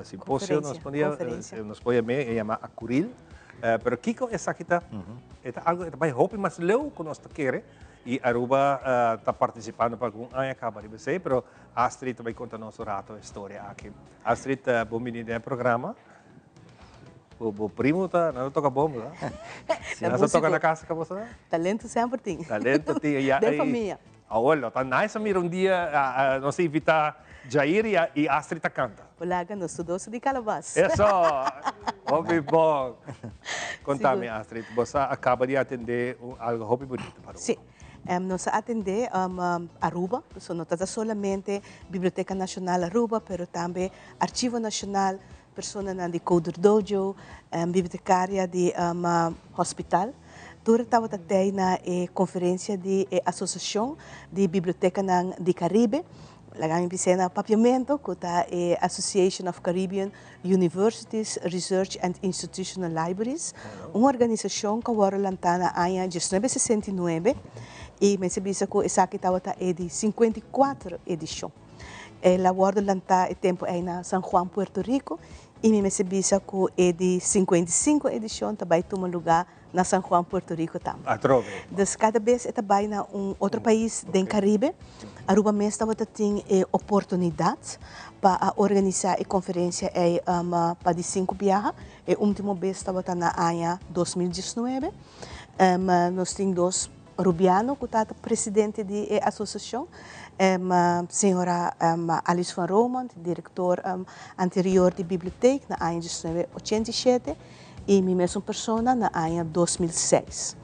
Speaker 2: simposio, nos ponía, nos por yam'é, e yama Acuril. Pero kico esaki ta? E ta algo, e ta bay hopi mas leu cu nos ta kere. Y Aruba ta participando pa algun aña caba riba esey, pero Astrid ta bay conta nos un rato e storia aki. Astrid, bon bini den e programa. Bo primo ta, nan ta toca bombo, no? Nan sa toca na casa cu boso?
Speaker 23: Talento semper tin.
Speaker 2: Talento tin.
Speaker 23: Den famia.
Speaker 2: Awor, lo ta nice a mira un dia nos ta invita Jair y Astrid ta canta.
Speaker 23: Olaga, nos tur dos ta di Calabas.
Speaker 2: Eso! Hopi bon. Conta mi, Astrid, bo sa a caba di atende un algo hopi bunito pa Aruba.
Speaker 23: Si. Nos a atende Aruba, so no ta solamente Biblioteca Nacional Aruba, pero tambe Archivo Nacional, personanan di Coder Dojo, bibliotecaria di hospital. Tur tabata tei na e conferencia di e Asociacion di Bibliotecanan di Caribe. Laga mi bis'é na Papiamento cu ta e Association of Caribbean Universities Research and Institutional Libraries, un organisacion cu a worde lanta na aña diesnuebe sesenta i nuebe y mester bisa cu esaki tabata e di 54 edicion. El a worde lanta e tempo ey na San Juan, Puerto Rico y mi mester bisa cu e di 55 edicion ta bay tuma lugar na San Juan, Puerto Rico tambe.
Speaker 2: Atrobe.
Speaker 23: Dus cada bes e ta bay na un otro pais den Caribe. Aruba mes tabata tin e oportunidad pa a organisa e conferencia ey pa di cinco biaha. E ultimo bes tabata na aña 2019. Nos tin dos Rubiano cu ta presidente di e asociacion, señora Alice van Romondt, director anterior di biblioteek na aña 1987 y mi mesun persona na aña 2006.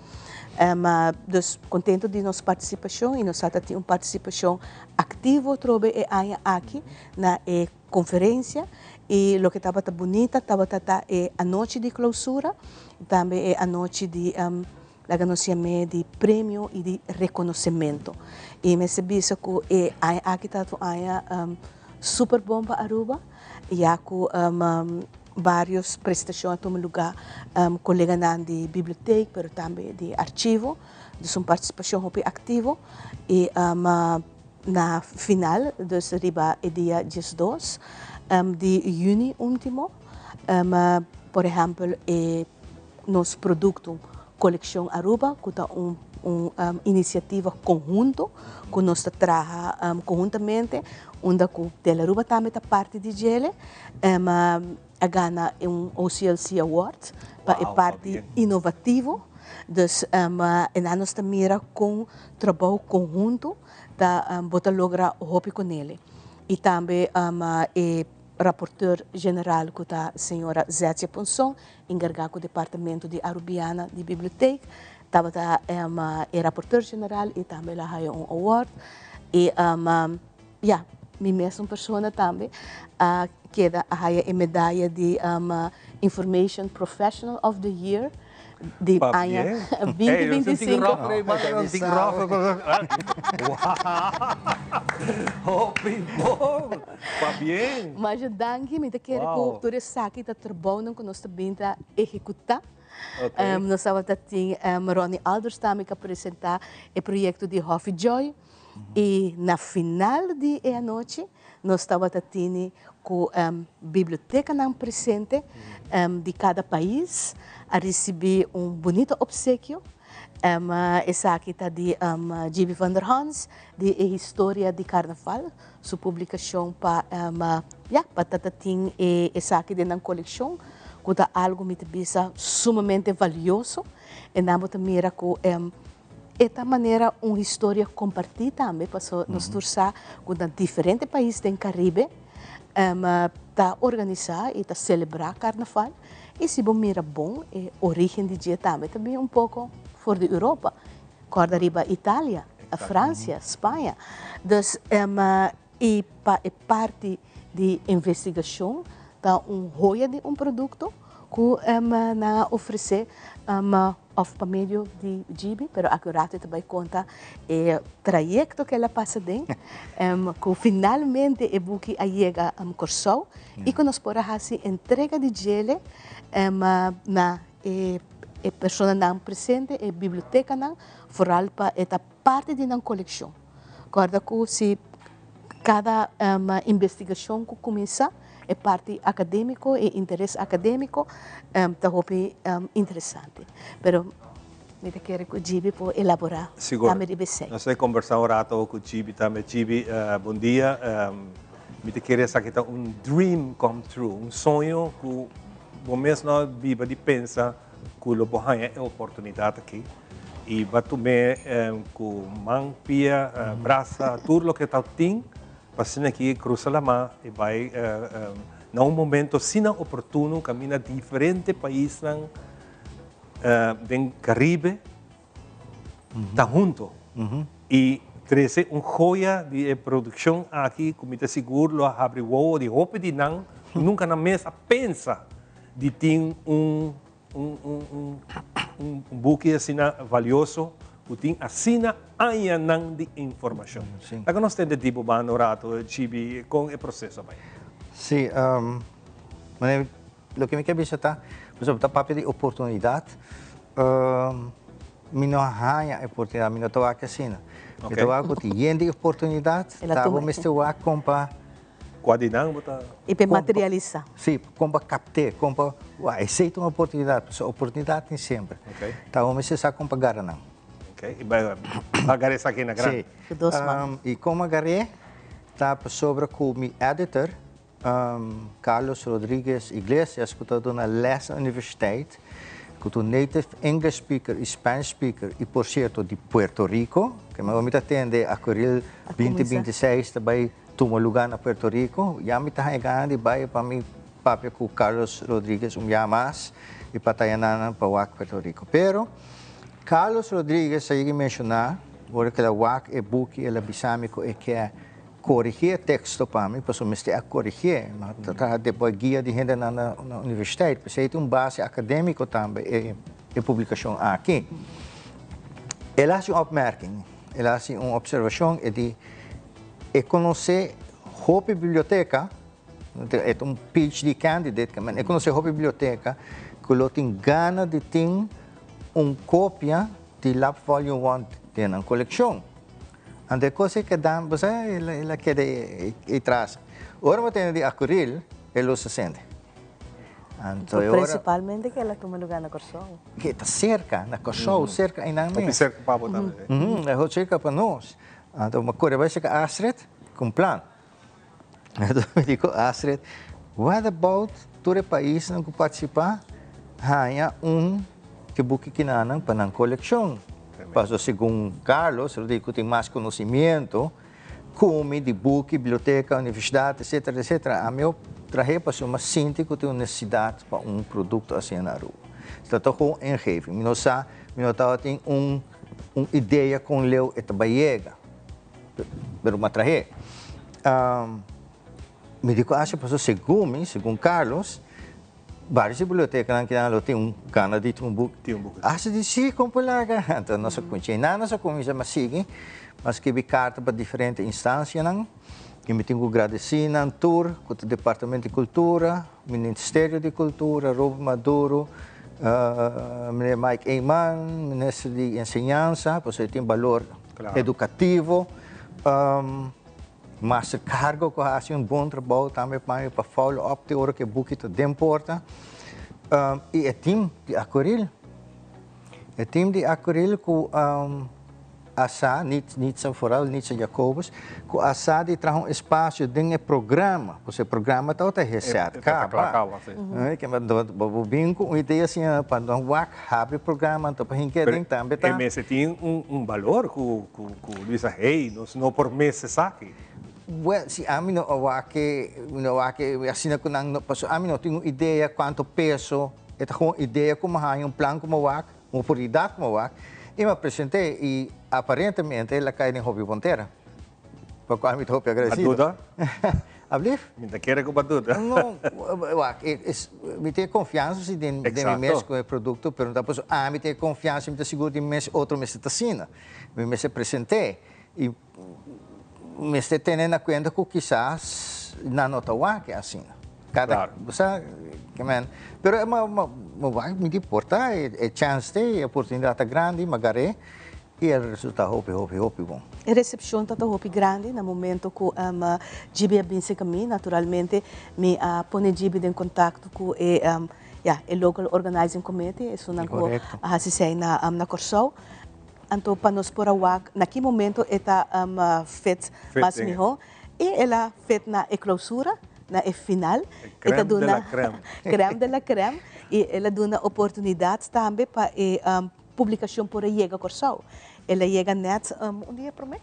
Speaker 23: Dus contento di nos participacion y nos ta tin un participacion activo atrobe e aña aki na e conferencia y loke tabata bunita tabata ta e anochi di clausura y tambe e anochi di Laga nos yam'é di premio i di rekonosementu. I mester bisa ku e aña aki ta un aña super bon pa Aruba, ya ku varios prestashon a tuma lugá, koleganan di bibliotek pero tambe di archivo, dus un partisipashon hopi aktivo. I na final, dus riba e dia 12 di yüni último, por ehèmpel e. Nos produkto Kolekshon Aruba ku ta un un inisiativa konhunto ku nos ta traha konhuntamente unda ku Tele Aruba tambe ta parti di djele a gana un OCLC Award pa e parti inovativo. Dus enan nos ta mira kon trabou konhunto ta bo ta logra hopi konele. I tambe e raporteur general ku ta señora Zetsia Ponson Encargá cu departamento di Arubiana di Bibliotheek tabata e rapporteur general y tambe el a haya un award. Y ya, mi mesun persona tambe a keda a haya e medaya di Information Professional of the Year. Di aña 2025.
Speaker 2: Hopi bon! Pabien!
Speaker 23: Masha danki, mi ta kere ku tur esaki ta trabounan ku nos ta bin ta ehekutá. Nos tabata tin Ronnie Alders tambe ku a presentá e proyekto di Hofi Joy. I na final di e anochi nos tabata tini ku bibliotekanan presente di kada pais a risibí un bunito opsekio. Esaki ta di GB van der Hans di e historia di karnaval, su publikashon pa ya pa tata tin esaki den nan kolekshon ku ta algu mi ta bisa sumamente valioso. E nan bo ta mira ku E ta manera un historia comparti tambe paso nos tur sa cu na diferente pais den Caribe ta organisa y ta celebra Carnaval y si bo mira bon e origen di dje tambe ta bin un poco for di Europa, corda riba Italia, Francia, Spaña. Dus y pa e parti di investigacion ta un hoya di un producto cu nan a ofrece Of pa medio di GB, pero aki un rato e ta bai konta e trayekto ku el a pasa den, ku finalmente e buki a yega Kòrsou i ku nos por a hasi entrega di djele na e personanan presente, e bibliotekanan, foral pa e ta parti di nan kolekshon. Kòrda ku si kada investigashon ku kuminsá, e parti akadémiko, e interes akadémiko ta hopi interesante. Pero mi ta kere ku Gibi por elaborá tambe riba esei.
Speaker 2: Sigur. Nos ta kombersá un rato ku Gibi tambe. Gibi, bon dia. Mi ta kere esaki ta un dream come true, un soño ku bo mes no a biba di pensa ku lo bo haña e oportunidat aki i bo a tum'é ku man, pia, brasa, tur loke ta tin pa asina aki krusa lamá i bai na un momento asina oportuno kaminda diferente paisnan den Karibe ta hunto i trese un joya di e produkshon aki ku mi ta sigur lo a habri wowo di hopi di nan ku nunka nan mes a pensa di tin un un un buki asina valioso ku tin asina añanan di informashon. Laga nos tende di bo banda un rato, Chibi, kon e proseso a bai?
Speaker 22: Sí, manera loke mi ke bisa ta, pasobra ta papia di oportunidat, mi no a haña e oportunidat, mi no ta wak asina. Mi ta wak ku tin yen di oportunidat, ta bo mester wak kon pa
Speaker 2: Kua di nan bo ta.
Speaker 23: I p'e materialisá.
Speaker 22: Sí, kon pa kapt'é, kon pa wak, esei ta un oportunidat, pasobra oportunidat tin semper. Ta bo mester sa kon pa gara nan.
Speaker 2: Ok, i bai gara esaki na gran.
Speaker 22: Sí. I kon a gar'é ta pasobra ku mi editor, Carlos Rodriguez Iglesias ku ta duna les na universiteit, ku ta un native English speaker i Spanish speaker i por sierto di Puerto Rico, ke mi ta tende Aquaril 2026 ta bai tuma luga na Puerto Rico, ya mi ta haña gana di bai pa mi papia ku Carlos Rodriguez un bia mas i pa ta yananan pa wak Puerto Rico. Pero Carlos Rodriguez a yega menshoná ora ku el a wak e buki el a bisa mi ku e ke Korigí e teksto pa mi, pasobra mester a korigié. Mi a traha depois guia di hendenan na universiteit. P'esei tin un base akadémiko tambe e e publikashon aki. El a hasi un opmerking, el a hasi un opservashon, e di e konosé hopi biblioteka, e ta un PhD candidate, e konosé hopi biblioteka ku lo tin gana di tin un kopia di Lab Volume One den nan kolekshon. Anto e kos ei keda, bo sa, el a keda ei tras. Ora bo tende di Akuril, e lus a sende.
Speaker 23: Anto e ora. Prinsipalmente ku el a tuma lugá na Kòrsou.
Speaker 22: Ke ta serka, na Kòrsou, serka einan mes.
Speaker 2: Hopi serka pa bo tambe.
Speaker 22: E hopi serka pa nos. Anto mi a kore bai serka Astrid ku un plan. Anto mi di ku Astrid, what about tur e paisnan ku partisipá haña un ke buki kinanan pa nan kolekshon? Pasobra segun Carlos, lo di ku tin mas konosimiento ku mi di buki, biblioteka, universidat, etsetera, etsetera. Ami a trah'é pasobra mi a sinti ku tin un nesesidat pa un produkto asina na Aruba. Ta ta gewoon ingeving. Mi no sa, mi no tabatin un un idea kon leu e ta bai yega. Pero mi a trah'é. Mi di ku Asha pasobra segun mi, segun Carlos. Varios bibliotekanan kinan lo tin un gana di tin un buki.
Speaker 2: Tin un buki.
Speaker 22: Hasta di si kon por laga. Anto nos a kuminsá. I nan nos a kuminsá mas sigui, mas skibi karta pa diferente instansianan. I mi tin ku gradesí nan tur, ku ta Departamento di Kultura, Ministerio di Kultura, Robert Maduro, meneer Mike Eman, Minister di Enseñansa, pasobra e tin balor edukativo. Master Cargo ku a hasi un bon trabou tambe pa mi pa follow up te ora ku e buki ta den porta. I e team di Aquaril. E team di Aquaril ku a sa, Nitza vooral Nitza Jacobus, ku a sa di traha un espasio den e programa, pasobra e programa tabata hesèt kaba. Bo bin ku un idea asina pa nan wak habri programa anto pa hinka aden tambe ta.
Speaker 2: E mester tin un balor ku Ku Luisa Hay, nos no por mes esaki.
Speaker 22: Well, si ami no a wak e, mi no a wak e asina ku nan no, pasobra ami no tin un idea kuantu peso, e ta gewoon idea ku mi a haña, un plan ku mi a wak, un oportunidat ku mi a wak, i mi a present'é i aparentemente el a kai den hopi bon tera, pa kual mi ta hopi agradesido.
Speaker 2: Bo duda?
Speaker 22: Ablief?
Speaker 2: Mi ta kere ku bo duda.
Speaker 22: No, wak, mi tin e konfiansa si den mi mes ku e produkto, pero no ta pasobra ami tin e konfiansa i mi ta sigur di mi mes, otro mester ta asina. Mi mester present'é i mester tene na kuenta ku kisas nan no ta wak asina. Kada bo sa ke men. Pero mi wak mi di por ta e chèns te, e oportunidat ta grandi, mi a gar'é i e resultá hopi hopi hopi bon.
Speaker 23: E resepshon tabata hopi grandi na momento ku Gibi a bin serka mi. Naturalmente mi a pone Gibi den kontakto ku e ya e local organizing committee, esunnan ku a hasi esei na Kòrsou. Anto pa nos por a wak na ki momento e ta fit mas miho i el a fit na e clausura, na e final.
Speaker 2: E crème de la crème.
Speaker 23: Crème de la crème. I el a duna oportunidad tambe pa e publicacion por a yega Kòrsou. El a yega net un dia promé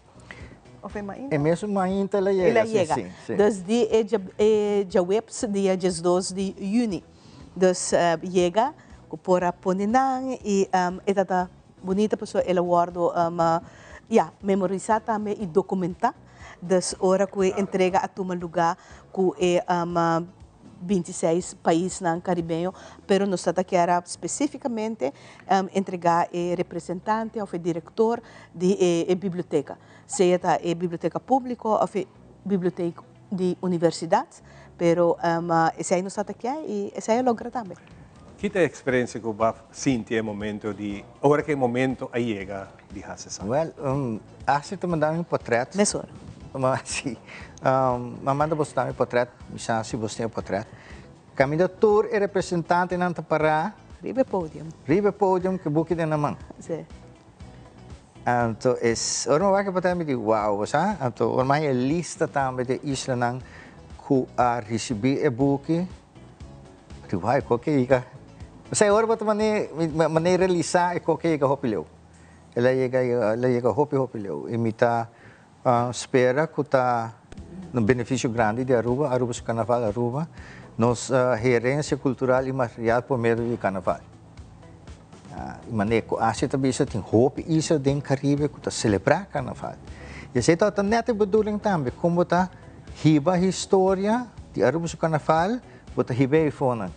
Speaker 23: of e mainta?
Speaker 22: E mesun mainta el a yega,
Speaker 23: El a yega.
Speaker 22: si, si.
Speaker 23: Dus di e djaweps dia diesdos di yüni. Dus yega ku por a pone nan i e ta ta Bunita pasobra el a wordo ya memorisa tambe y documenta. Dus ora cu e entrega a tuma luga cu e 26 paisnan Caribeño, pero nos ta ta kier a specificamente entrega e representante of e director di e biblioteca, sea ta e biblioteca publico of e biblioteca di universidad, pero esey nos ta ta kier y esey a logra tambe.
Speaker 2: Ki ta e experiencia cu bo a sinti e momento di, ora cu e momento a yega di haci esaki?
Speaker 22: Well, Astrid ta manda mi un potret.
Speaker 23: Mesora.
Speaker 22: Si. Mi a manda boso tambe potret, mi sa si boso tin e potret. Caminda tur e representantenan ta para.
Speaker 23: Riba e podium.
Speaker 22: Riba e podium cu e buki den nan man.
Speaker 23: Si.
Speaker 22: Anto es ora mi wak e potret mi di wow, bo sa? Anto ora mi haña e lista tambe di e islanan cu a ricibi e buki. Di wai koke yega. Osea ora bo ta mane mane realisa e koke yega hopi leu. El a yega el a yega hopi hopi leu y mi ta spera cu ta na beneficio grandi di Aruba, Aruba su carnaval, Aruba nos herencia cultural y material por medio di carnaval. Y mane cu Asia ta bisa tin hopi isla den Caribe cu ta celebra carnaval. Y esey ta net e bedoeling tambe con bo ta hiba historia di Aruba su carnaval. Bo ta hiba ei fonan.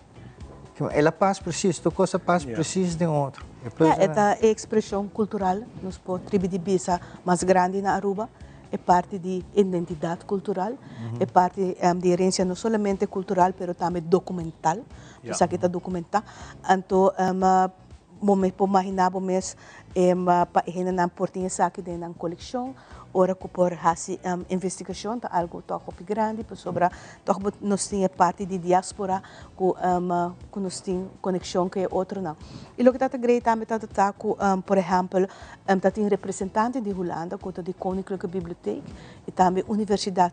Speaker 22: El a pas precies, tur cos a pas precies den otro.
Speaker 23: Ja, e ta e expresion cultural, nos por tribi di bisa, mas grandi na Aruba. E parti di identidad cultural, e parti di herencia no solamente cultural, pero tambe documental. Esaki ta documenta. Anto bo mes por magina bo mes pa e hendenan por tin esaki den nan coleccion, ora cu por haci investigacion ta algo toch hopi grandi pasobra toch bo nos tin e parti di diaspora cu cu nos tin conexion cu e otronan. Y loke ta ta grei tambe ta ta cu por ehempel ta tin representante di Hulanda cu ta di Koninklijke Bibliotheek y tambe Universidad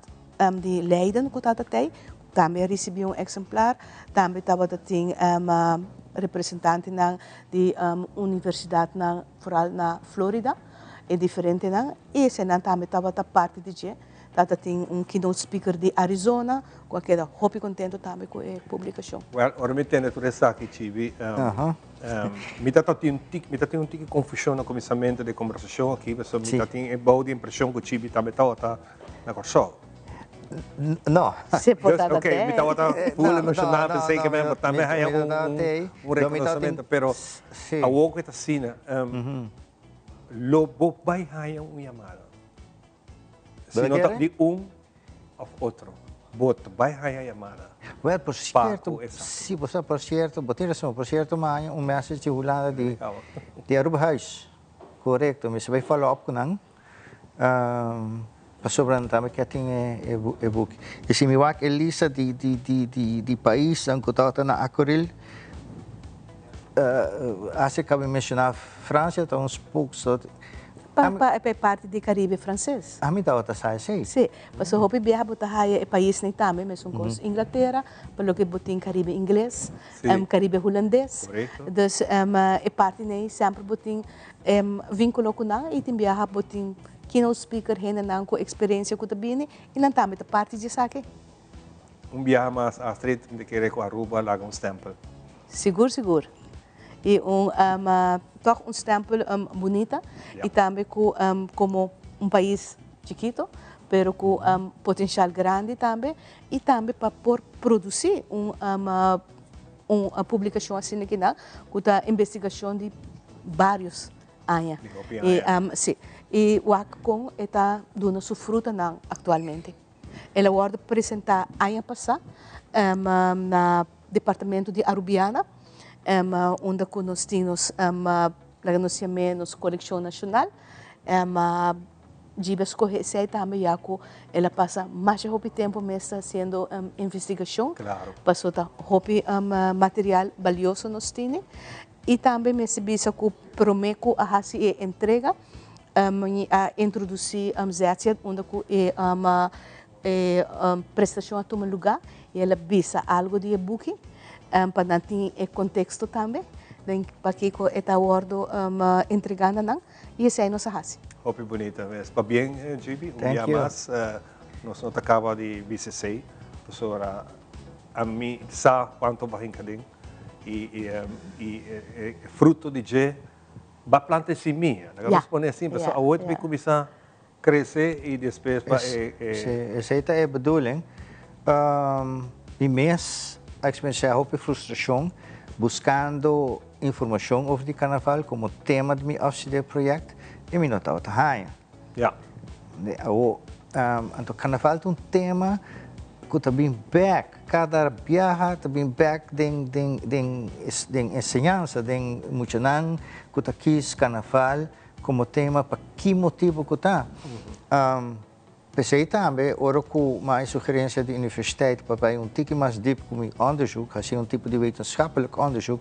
Speaker 23: di Leiden cu ta ta tey Tambe a ricibi un exemplar. Tambe tabata tin representantenan di universidadnan vooral na Florida, e diferentenan. Y esenan tambe tabata parti di dje. Tabata tin un keynote speaker di Arizona cu a keda hopi contento tambe cu e publicacion.
Speaker 2: Well, ora mi tende tur esaki, Chibi, mi ta tin un tiki, mi ta tin un tiki confusion na cuminsamento di e conversacion aki, pasobra mi ta tin e bou di impresion cu Chibi tambe tabata na Kòrsou.
Speaker 22: No.
Speaker 23: Si por
Speaker 2: Dus, oké, mi tabata full emocioná, pensé que men tambe haya un reconocimiento, pero awor ku ta asina, lo bo bai haya un yamada. Si no ta di un of otro, bo ta bai haya yamada.
Speaker 22: Wel, por cierto, si, bo sa, por cierto, bo tin razon, por cierto, mi a haña un message di Hulanda di, di Aruba Huis. Correcto, mi sa bai follow up ku nan. Pasobra nan tambe kier tin e buki. I si mi wak e lista di di di di di paisnan ku tabata na Akoril, Asia kabe menshoná Fransia ta un spookstad.
Speaker 23: Pa pa e parti di Caribe Franses.
Speaker 22: Ami tabata sa esei.
Speaker 23: Si, pasobra hopi biaha bo ta haya e paisnan tambe, mesun kos Inglatera, pa loke bo tin Caribe Ingles, Caribe Hulandes. Dus e parti nei semper bo tin Vinculo cu nan y tin biaha bo tin keynote speaker hendenan cu experiencia cu ta bini y nan tambe ta parti di esaki.
Speaker 2: Un biaha mas Astrid, mi ta kere cu Aruba laga un stempel.
Speaker 23: Sigur sigur. Y un toch un stempel bunita y tambe cu como un pais chikito pero cu potencial grandi tambe y tambe pa por produci un Un publicacion asina ki nan cu ta investigacion di varios aña.
Speaker 2: Di hopi aña.
Speaker 23: Y, si. Y wak con e ta duna su frutanan actualmente. El a wordo presenta aña pasa na departamento di Arubiana, unda cu nos tin nos, laga nos yam'e nos coleccion nacional. Djibi a scoge esey tambe ya cu el a pasa masha hopi tempo mes ta haciendo investigacion. Paso ta hopi material balioso nos tini. Y tambe mester bisa cu prome cu a haci e entrega a introduci Zetsia unda cu e prestacion a tuma luga y el a bisa algo di e buki pa nan tin e contexto tambe den pakico e ta wordo entrega na nan. Y esey nos a haci.
Speaker 2: Hopi bunita mes. Pabien GB, un bia mas nos no ta caba di bisa esey, pasobra ami sa cuanto bo a hinca den y e fruto di dje ba planta e simia, laga nos pone asin, pasobra awor ta bin cuminsa crece y despues pa e.
Speaker 22: Si, esey ta e bedoeling. Mi mes a experiencia hopi frustracion buscando informacion over di carnaval como tema di mi afstudeerproject y mi no tabata haña. Awo, anto carnaval ta un tema cu ta bin bek, cada biaha ta bin bek den den den den enseñansa, den muchanan cu ta kies carnaval como tema pa ki motibo cu ta. P'esei tambe ora ku mi a sugerensia di universiteit pa bai un tiki mas dip ku mi onderzoek, hasi un tipo di wetenschappelijk onderzoek,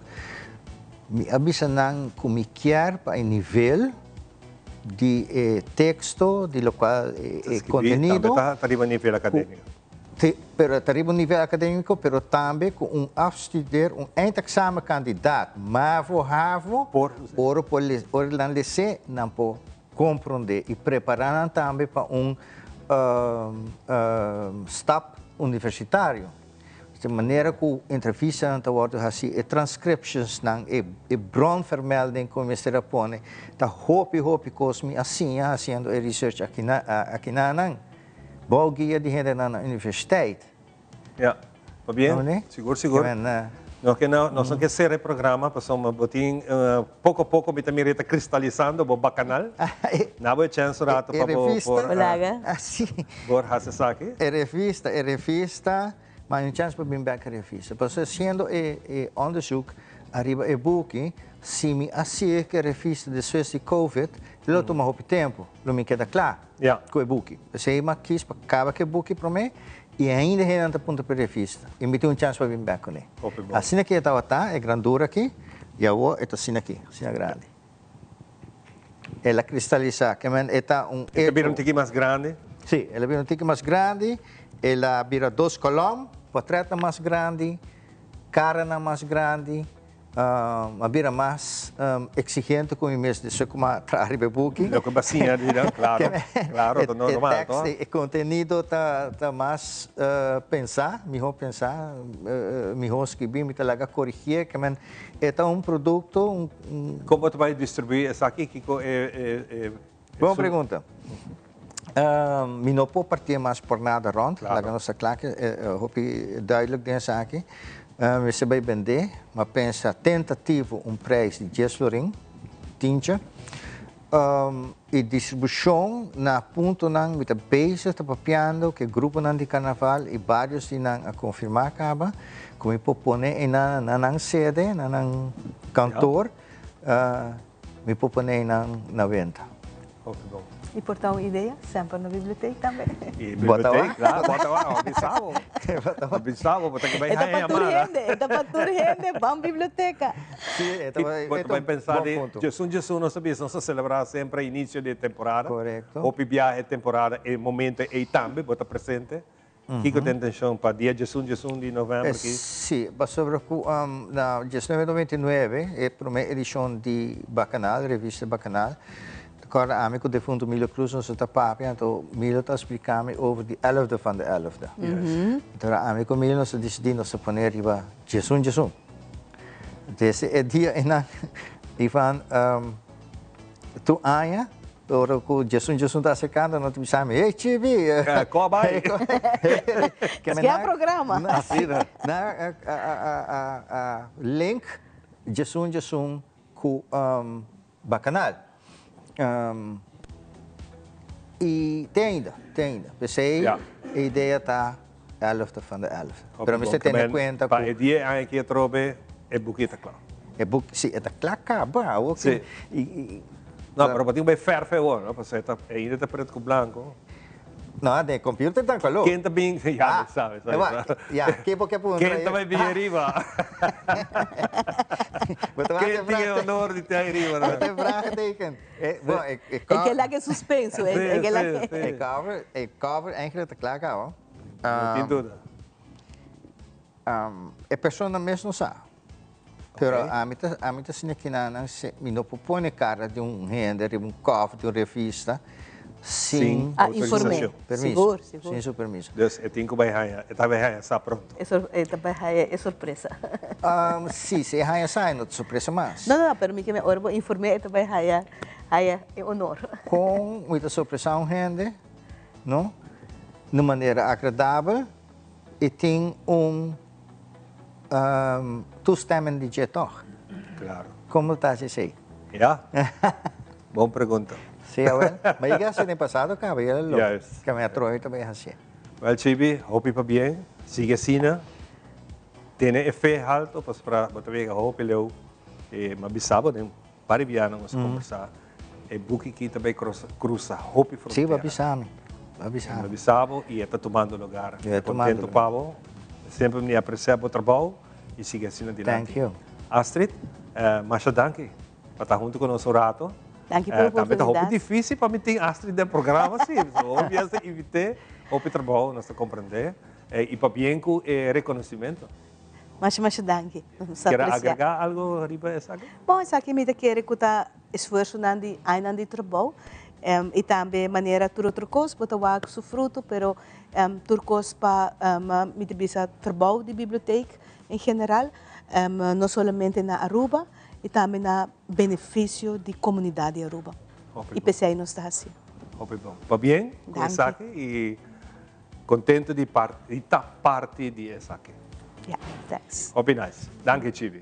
Speaker 22: mi a bisa nan ku mi kier pa e nivel di e teksto, di lokual e kontenido.
Speaker 2: Tambe ta riba nivel akadémiko.
Speaker 22: Pero ta riba un nivel akadémiko, pero tambe ku un afstudeer, un eindexamenkandidaat, mavo, havo, ora por ora nan les'é, nan por Komprondé i prepará nan tambe pa un stap universitario. Di manera ku entrevistanan ta wòrdu hasí, e transcriptionsnan, e bronvermelding ku mester a pone, ta hopi hopi kos mi a siña hasiendo e research akinanan, bou guia di hendenan na universiteit.
Speaker 2: Ja, pabien. Sigur, sigur. Nos ke nos no ke sera e programa pasobra bo tin poko poko mi ta mira e ta kristalisando bo bakanal. Na bo e chèns un rato pa bo por por hasi esaki.
Speaker 22: E revista, e revista, ma un chèns pa bin bèk e revista. Pasobra siendo e e onderzoek ariba e buki, si mi a sigui ku e revista despues di covid, lo tuma hopi tempu, lo mi keda kla ku e buki. P'esei mi a kis pa kaba ku e buki promé I ainda hendenan ta puntra pa e revista. I mi tin un chans pa bin bek kuné. Asina ki e tabata, e grandura aki, i awor e ta asina aki, asina grandi. El a kristalisá, ke men e ta un
Speaker 2: E ta bira un tiki mas grandi?
Speaker 22: Sí, el a bira un tiki mas grandi, el a bira dos kolòm, portretnan mas grandi, karanan mas grandi. A bira mas exigente cu mi mes despues cu mi a traha riba e buki.
Speaker 2: Loke bo a siña di nan, claro, claro, ta normal,
Speaker 22: E tekst, e contenido ta mas pensa, miho pensa, miho skibi, mi ta laga corigié, ke men e ta un producto, un.
Speaker 2: Con bo ta bay distribui esaki? Kico e.
Speaker 22: Bon pregunta. Mi no por partié mas por nada rond, laga nos ta kla ke hopi duidelijk den esaki. Mester bai bendé, ma pensa tentativo un prijs di dies florin, tientje. E distribushon na puntonan mi ta bezig ta papiando ku e gruponan di karnaval i barios di nan a konfirmá kaba ku mi por pone einan na nan sede, na nan kantor. Mi por pone einan na wenta.
Speaker 2: Hopi bon.
Speaker 19: I por ta un idea, semper na bibliotek tambe.
Speaker 2: I bibliotek, claro, bo ta wak, bo bisa bo. Bo bisa bo, bo ta ke bai haña yamada.
Speaker 19: E ta pa tur hende, e ta pa tur hende, ban biblioteka.
Speaker 22: Si, e ta
Speaker 2: I bo ta bai pensa di djesun djesun nos ta bisa, nos ta selebrá semper inicio di temporada.
Speaker 22: Korekto.
Speaker 2: Hopi biaha e temporada, e momento ei tambe bo ta presente. Kiko ta intencion pa dia djesun djesun di november ki?
Speaker 22: Si, pasobra ku na diesnuebe noventa i nuebe e prome edishon di Bakanal, revista Bakanal, ta kòrda ami ku defuntu Milo Cruz nos ta papia, anto Milo ta splika mi over di elfde van de elfde. Anto ami ku Milo nos a disidí nos ta pone riba djesun djesun. Desde e dia einan Ivan tur aña Ora ku Djesun Djesun ta aserkando nan ta bisa mi, Hey Chibi!
Speaker 2: Ko bai?
Speaker 19: Esaki a programa.
Speaker 2: Asina.
Speaker 22: Nan a link Djesun Djesun ku Bakanal. I te ainda, te ainda. P'esei e idea ta elfde van de elfde. Pero mester tene kuenta ku.
Speaker 2: Pa e dia aña aki atrobe e buki ta kla.
Speaker 22: E buki, si, e ta kla kaba. Awor
Speaker 2: ki. No, pero bo tin ku bai fèrf awor, no? Pasobra e ta, ainda ta pret ku blanko.
Speaker 22: No, den e computer ta koló.
Speaker 2: Ken ta bin, ya mi sabi, sabi, sabi.
Speaker 22: Ya, ke bo ke puntra?
Speaker 2: Ken ta bai bin ariba? Ken tin e honor di ta ariba?
Speaker 22: Bo ta vraagteken. Bo, e
Speaker 19: E ke laga e suspenso, e ke laga.
Speaker 22: E cover, e cover eigenlijk ta kla kaba.
Speaker 2: No tin duda.
Speaker 22: E persona mes no sa. Pero ami ta ami ta sinti kinanan si mi no por pone kara di un hende riba un cover di un revista sin
Speaker 19: Ah, inform'é.
Speaker 22: permiso.
Speaker 19: Sigur, sigur.
Speaker 22: Sin su permiso.
Speaker 2: Dus e tin ku bai haña, e ta bai haña sa pronto.
Speaker 19: E sor, e ta bai haña e sorpresa.
Speaker 22: Si, si e haña sa e no ta sorpresa mas.
Speaker 19: No, no, no, pero mi ke men ora bo inform'é e ta bai haña haña e honor.
Speaker 22: Kon mi ta sorpresá un hende, no? Na un manera agradabel i tin un Toestemming di dje tòg?
Speaker 2: Claro.
Speaker 22: Kon bo ta hasi esei?
Speaker 2: Ja. Bon pregunta.
Speaker 22: Sí, awel. Ma yega hasi den pasado kaba, yega lo.
Speaker 2: Juist.
Speaker 22: Ke mi a trohe ta bai hasié.
Speaker 2: Wel Chibi, hopi pabien. Sigui asina. Tene e fe halto pasobra bo ta yega hopi leu. E m'a bisa bo den par di bianan nos a kombersá. E buki ki ta bai krusa hopi frontera.
Speaker 22: Sí, bo a bisa mi. Bo a bisa mi.
Speaker 2: Bo a bisa bo i e ta tumando lugar.
Speaker 22: E ta tumando
Speaker 2: Contento pa bo. Semper mi aprecia bo trabou i sigui asina dilanti.
Speaker 22: Thank you.
Speaker 2: Astrid, masha danki pa ta hunto ku nos un rato.
Speaker 19: Danki pa e
Speaker 2: Tambe ta hopi
Speaker 19: oportunidat.
Speaker 2: dificil pa mi tin Astrid den programa si. Hopi a invit'é, hopi trabou nos ta comprende. I pabien ku e reconocimento.
Speaker 23: Masha masha danki. Nos ta
Speaker 2: Kier a
Speaker 23: aprecia.
Speaker 2: agrega algo riba esaki?
Speaker 23: Bon, esaki mi ta kere ku ta esfuersonan di añanan di trabou i tambe manera tur otro kos bo ta wak su fruto pero tur kos pa mi ta bisa trabou di bibliotek en general no solamente na Aruba i tambe na benefisio di komunidat di Aruba
Speaker 2: Hopi
Speaker 23: i
Speaker 2: bon.
Speaker 23: p'esei nos ta hasi.
Speaker 2: Hopi bon. Pabien ku
Speaker 23: Danki.
Speaker 2: esaki i Contento di di ta parti di esaki.
Speaker 23: Ja, thanks.
Speaker 2: Hopi nice. Danki Chibi.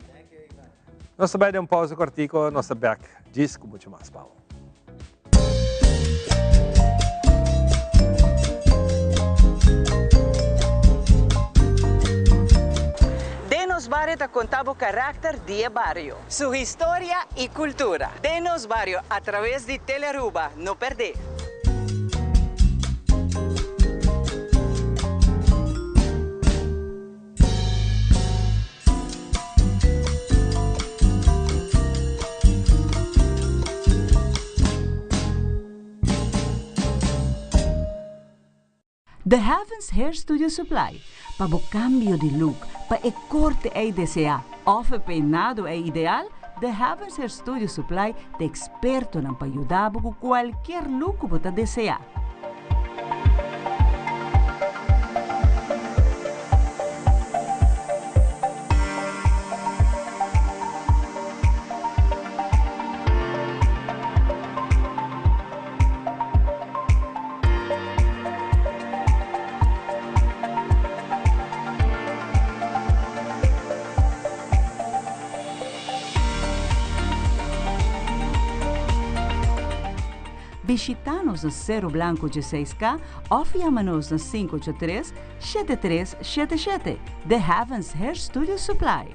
Speaker 2: Nos ta bai den un pausa cortico, nos ta back djis cu mucho mas pa bo.
Speaker 4: Den nos bario ta conta bo karakter di e bario, su historia y cultura. Den nos bario a traves di Telearuba, no perde!
Speaker 5: The Heavens Hair Studio Supply, pa bo cambio di look, pa e corte ey desea of e peinado ey ideal, The Heavens Hair Studio Supply ta expertonan pa yuda bo cu cualkier look cu bo ta desea. Bishita nos na Cero Blanco 16K of yama nos na 583 7377. The Heavens Hair Studio Supply.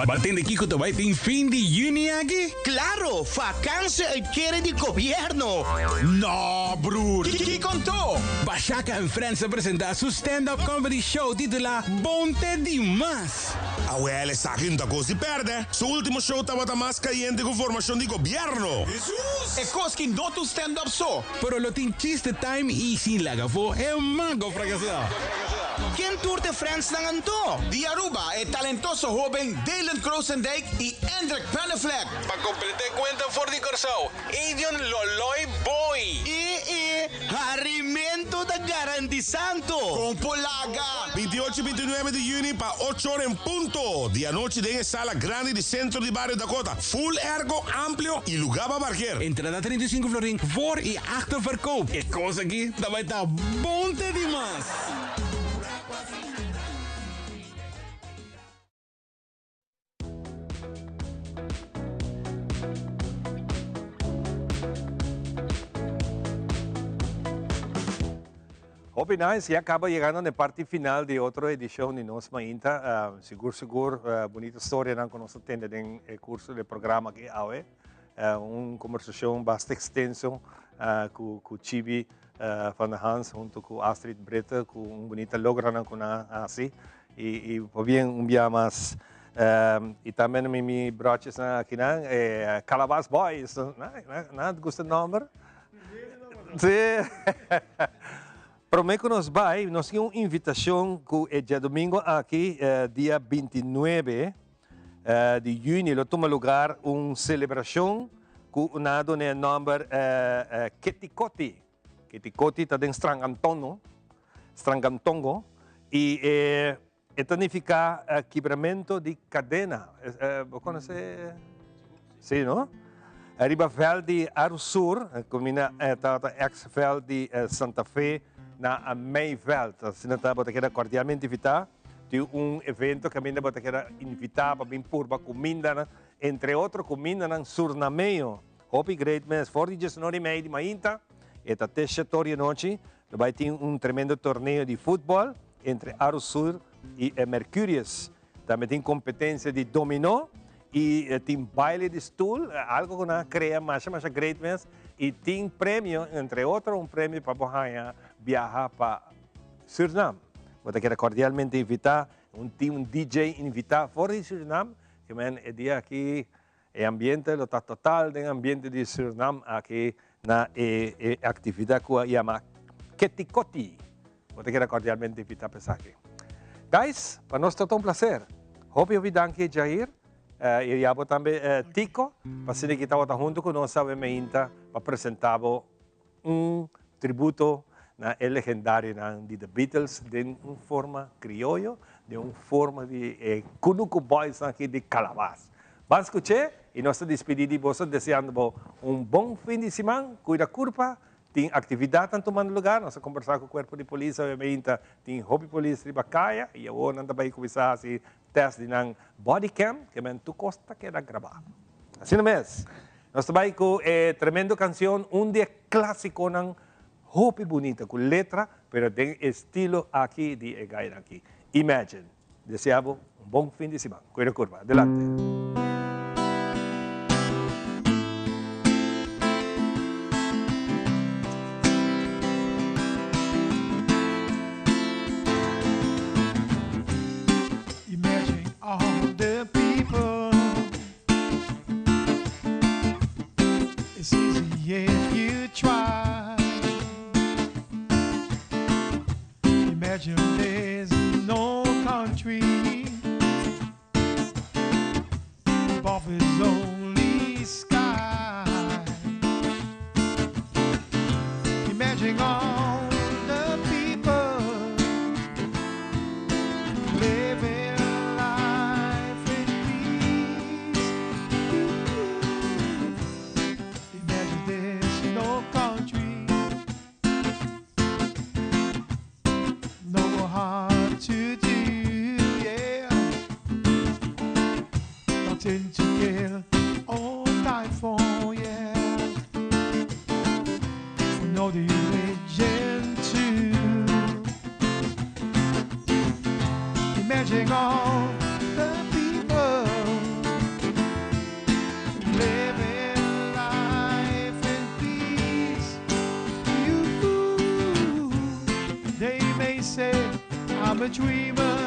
Speaker 8: Ba tende kiko ta bai tin fin di juni aki?
Speaker 9: Claro, vakantie uitkering di gobierno!
Speaker 8: No, broer!
Speaker 9: Kiko anto?
Speaker 8: Bashaka and Friends a presenta su stand-up comedy show titula Bon Te Dimas!
Speaker 3: Awel esaki no ta kos di pèrdè. Su último show tabata mas kayente ku formashon di gobièrnu.
Speaker 9: E kos ki no ta un stand-up so.
Speaker 8: Pero lo tin chiste time y sin laga afó e mago fracasá.
Speaker 9: Ken tur t'e friendsnan anto? Di Aruba e talentoso hoben Dylan Krosendijk y Endrick Panneflek.
Speaker 8: Pa komplet'é kuenta for di Kòrsou, Edion Loloy Boy.
Speaker 9: I e harimento ta garantisanto. Kon por laga?
Speaker 3: 28 i 29 di yüni pa ocho ora en punto di anochi den e sala grandi di Sentro di Bario Dakota. Full airco, amplio y lugar pa parkeer.
Speaker 8: Entrada 35 florin voor y achter verkoop. E cos aki ta bay ta bon te di mas!
Speaker 2: Hopi nice, ya caba yegando na e parti final di otro edicion di Nos Mainta. Sigur sigur bunita storianan cu nos a tende den e curso di e programa aki awe. Un conversacion basta extenso cu cu Chibi van der Hans hunto cu Astrid Britten cu un bunita logronan cu nan a haci. Y y pabien un bia mas y tambe mi mi brochesnan akinan e Calabas Boys. Nan a gusta e nomber? Sí. Promé ku nos bai, nos tin un invitashon ku e djadumingu aki, dia 29 di yüni, lo tuma lugar un selebrashon ku nan a duna e nòmber Ketikoti. Ketikoti ta den Strangantono, Strangantongo, i e ta nifiká kibramento di kadena. Bo konosé? Sí, no? Riba vèlt di Arusur, kaminda tabata èks vèlt di Santa Fe na Meivèlt. Asina ta bo ta keda kordialmente invitá. Tin un evento kaminda bo ta keda invitá pa bin purba kumindanan, entre otro kumindanan surnameño. Hopi great mes. For di diesnor i mei di mainta e ta te shetor di anochi. Lo bai tin un tremendo torneo di futbòl entre Arusur i e Mercurius. Tambe tin competencia di dominó y tin baile di stoel, algo cu nan a crea masha masha great mes y tin premio, entre otro un premio pa bo haña biaha pa Surinam. Bo ta keda cordialmente invita, un tin un DJ invita for di Surinam, ke men e dia aki e ambiente lo ta total den ambiente di Surinam aki na e e actividad cu a yama Ketikoti. Bo ta keda cordialmente invita pa esaki. Guys, pa nos ta un placer. Hopi hopi danki Jair y abo tambe Tico pa asina ki tabata hunto cu nos awe meinta pa presenta bo un tributo na e legendarionan di The Beatles den un forma crioyo, den un forma di e Kunuku Boys aki di Calabas. Ban scuche y nos ta dispidi di boso deseando bo un bon fin di siman, cuida curpa, Tin actividadnan tumando lugar, nos a conversa cu cuerpo di polis awe meinta, tin hopi polis riba caya y awor nan ta bay cuminsa haci test di nan body cam, ke men tur cos ta keda graba. Asina mes, nos ta bay cu e tremendo cancion, un di e clasiconan Hopi bunita cu letra, pero den estilo aki di e gainan aki. Imagine. Desea bo un bon fin di siman. Cuida curva. Adelante.
Speaker 20: Imagine all the people. It's easy if you try. Imagine there's no country above his only sky. Imagine all the people living life in peace. Imagine there's no country, no hard to do, yeah. Nothing to kill or die for, yeah. For no religion too. Imagine all the people living life in peace. You, they may say I'm a dreamer.